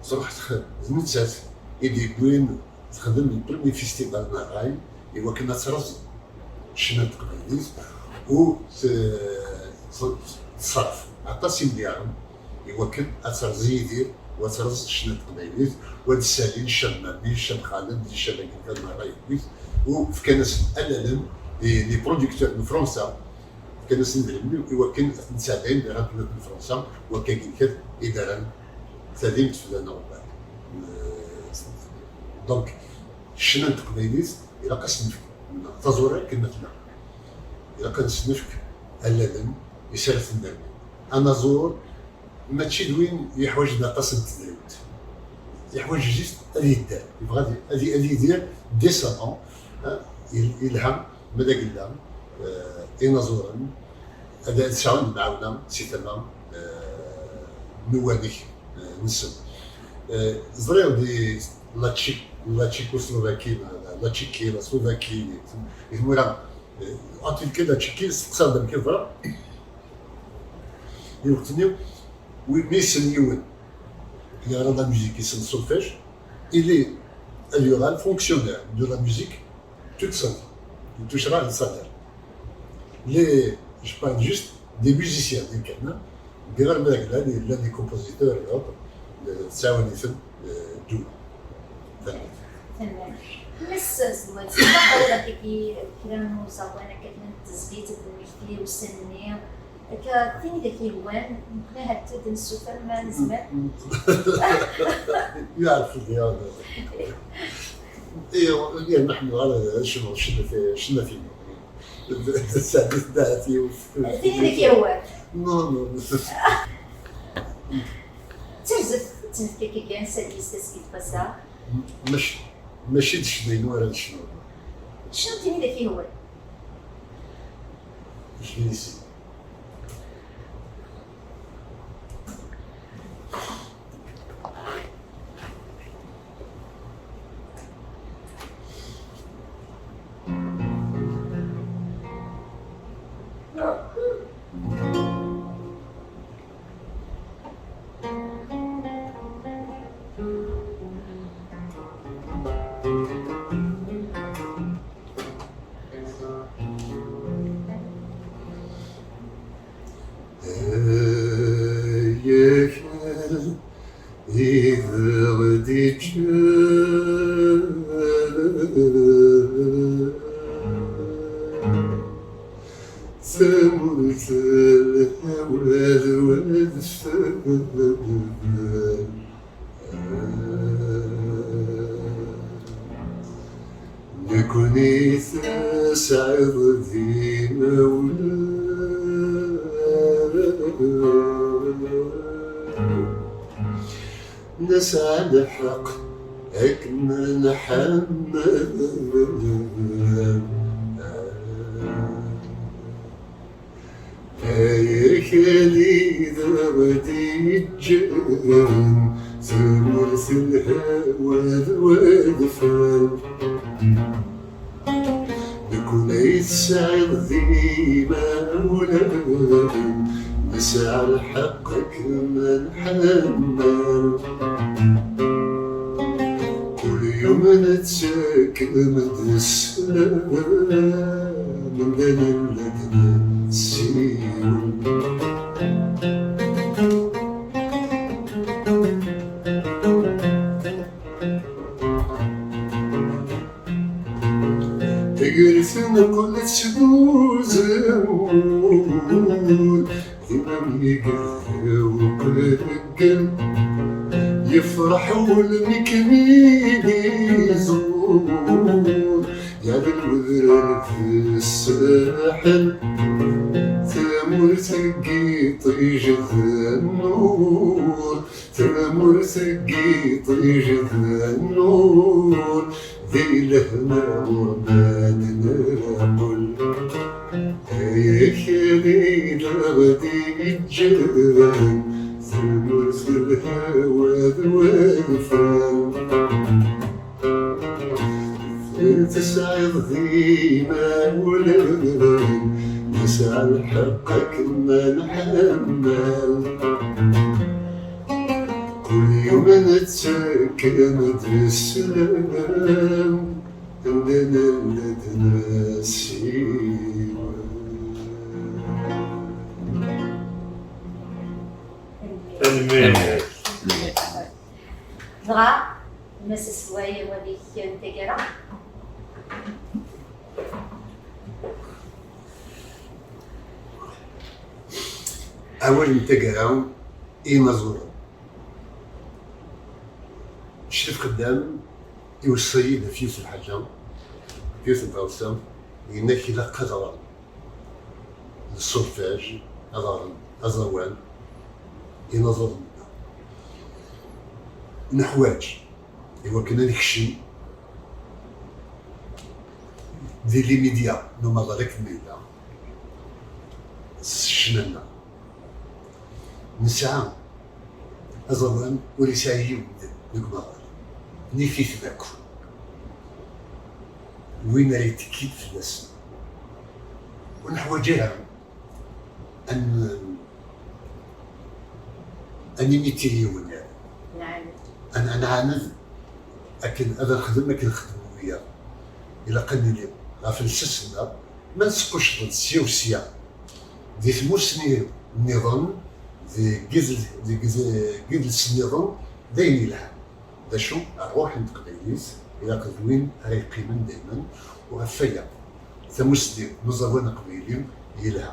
tṛuḥ tx-, d nettat i d-yewwin texdem le premier festival n ṛṛay i wakken ad terẓ ccna n teqbaylit, u t-, t-, teṣref aṭas imelyaren i wakken ad terẓ Yidir, u ad terẓ ccna n teqbaylit, u ad d-ssalin ccab Mami, ccab Xaled, ccab-agi kan merra yewwi-t, u fkan-asen allalen les, les producteurs n Fransa, fkan-asen idrimen i wakken ad ten-sɛeddayen di rradyu n Fransa, u akkagi kan i d-rran tadimt fell-aneɣ. Donc, ccna n teqbaylit ilaq ad s-nefk, taẓuri akken ma tella, ilaq ad s-nefk allalen i s ara tennerni. Anaẓur mačči d win yeḥwaǧen aṭas n tedrimt, yeḥwaǧ juste ad yedder, yebɣa ad, ad, ad yidir décemment, eh, yel-, yelha, ma d agella, eh, inaẓuren ad, ad sɛun lemɛawna si tama, eh, n uwanek, eh, nsen. Eh, ẓriɣ di la Tchèque, la Tchécoslovaquie, la, la Tchéquie, la Slovaquie, di tmura, eh, en tout cas la Tchéquie, steqsaɣ-d amek yeḍra. Di lweqt-nni, wi, mi yessen yiwen yeɣra la musique, yessen solfège, il est, ad yuɣal fonctionnaire de la musique toute sa vie. Il touchera un salaire. Les, je parle juste des musiciens, des kan. Deg ɣer ma yellan, yellan des compositeurs et autres, eh, tettɛawan-iten, eh, ddula. Tanemmirt. Tanemmirt. Mass Selwat, tfakkeḍ akka kra n uẓawan akka kra n tezlit d lmekti ussan-nni, akka tin i d ak-yehwan, nekkni ahat ad d-nessuter ma nezmer. Yeɛref lhiyaḍ. Ihi, yerna ḥemmleɣ ara ad cnuɣ ccna ti-, ccna-inu. Sɛeddi teddaɛt yiwet. Tini d ak-yehwan. Non, non. D tarzeft, d tnefka kan, ça existe, ça se passe. Mac-, mačči d ccna-inu ara necnu. Cnu tini d ak-yehwan. Je vais essayer. Ay akal i d-ɣ-d-iǧǧan tamurt n lhawa d wadfel. Nekni tesɛiḍ d imawlan, nesɛa lḥeqq ad kem-nḥemmel. Ay akal i d-ɣ-d-iǧǧan tamurt n lhawa d wadfel. Nekni tesɛiḍ d imawlan, nesɛa lḥeqq ad kem-nḥemmel. Kul yum nettakk-d sslam, anda nella d-nessiwel. Tagrest teqqel-d seg uzemmur, d imam yegdel uqleggen. Yefreḥ wul mi kem-iẓur, yeɛdel wedrar d ssaḥel. Tamurt n yiṭij d nnur, tamurt n yiṭij d nnur, di lehna ur ma d-neqqel. Ay akal i d-ɣ-d-iǧǧan tamurt n lhawa d wadfel. Tesɛiḍ d imawlan, nesɛa lḥeqq ad kem-nḥemmel. Kul yum nettakk-d sslam, anda nella d-nessiwel. Tanemmirt. Dɣa, Mass Asway, awal-ik n taggara. Awal n taggara i yinaẓuren. Ccrif Xeddam iweṣṣa-yi-d ɣef yiwet n lḥaǧa, ɣef yiwet n tɣawsa, yenna-k ilaq ad ɣren le solfège, ad ɣren aẓawan, inaẓuren-nneɣ. Neḥwaǧ i wakken ad nekcem di les médias n umaḍal akken ma yella, s ccna-nneɣ. Nesɛa aẓawan ur yesɛi yiwen deg umaḍal, nif-iten akk. Win ara yettekkin fell-asen. Ur neḥwaǧ ara ad n-, ad nimiti yiwen, ad, ad nɛaned akken ad nexdem akken xedmen wiyaḍ. Ilaq ad nili ɣef lsas-nneɣ, ma nesqucceḍ-d sya u sya di tmusni nniḍen, deg idl-, deg id-, deg idles nniḍen, d ayen yelhan. D acu? Ṛṛuḥ n teqbaylit ilaq d win ara yeqqimen daymen, u ɣef waya, tamusni n uẓawan aqbayli yelha,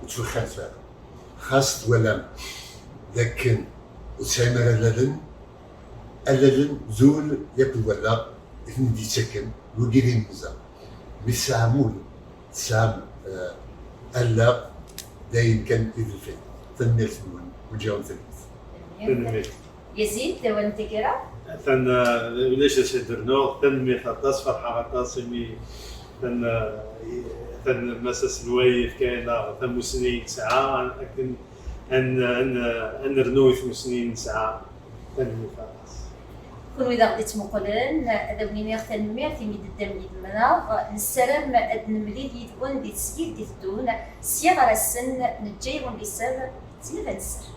ur ttwixalef ara. Xas twalam d akken ur tesɛim ara allalen, allalen d ul yakk d wallaɣ, I ten-id-yettaken wigi d imenza. Mi tesɛam ul, tesɛam eh, allaɣ, dayen kan i d lfayda. Tanemmirt-nwen, ǧǧiɣ-wen tanemmirt. Tanemmirt. Yazid, wan taggara? Atan ulac d acu ad d-rnuɣ, tanemmirt aṭas, ferḥeɣ aṭas imi atan atan mass aselway yefka-aneɣ tamusni i nesɛa akken ad nernu i tmusni i nesɛa. Tanemmirt aṭas. Kunwi d aɣ-d-ittmuqulen, ad awen-iniɣ tanemmirt imi d-teddam yid-neɣ. Nessaram ad nemlil yid-wen di tesgilt d-iteddun. Sya ɣer ass-n, neǧǧa-yawen liser, ttnefɛen sser.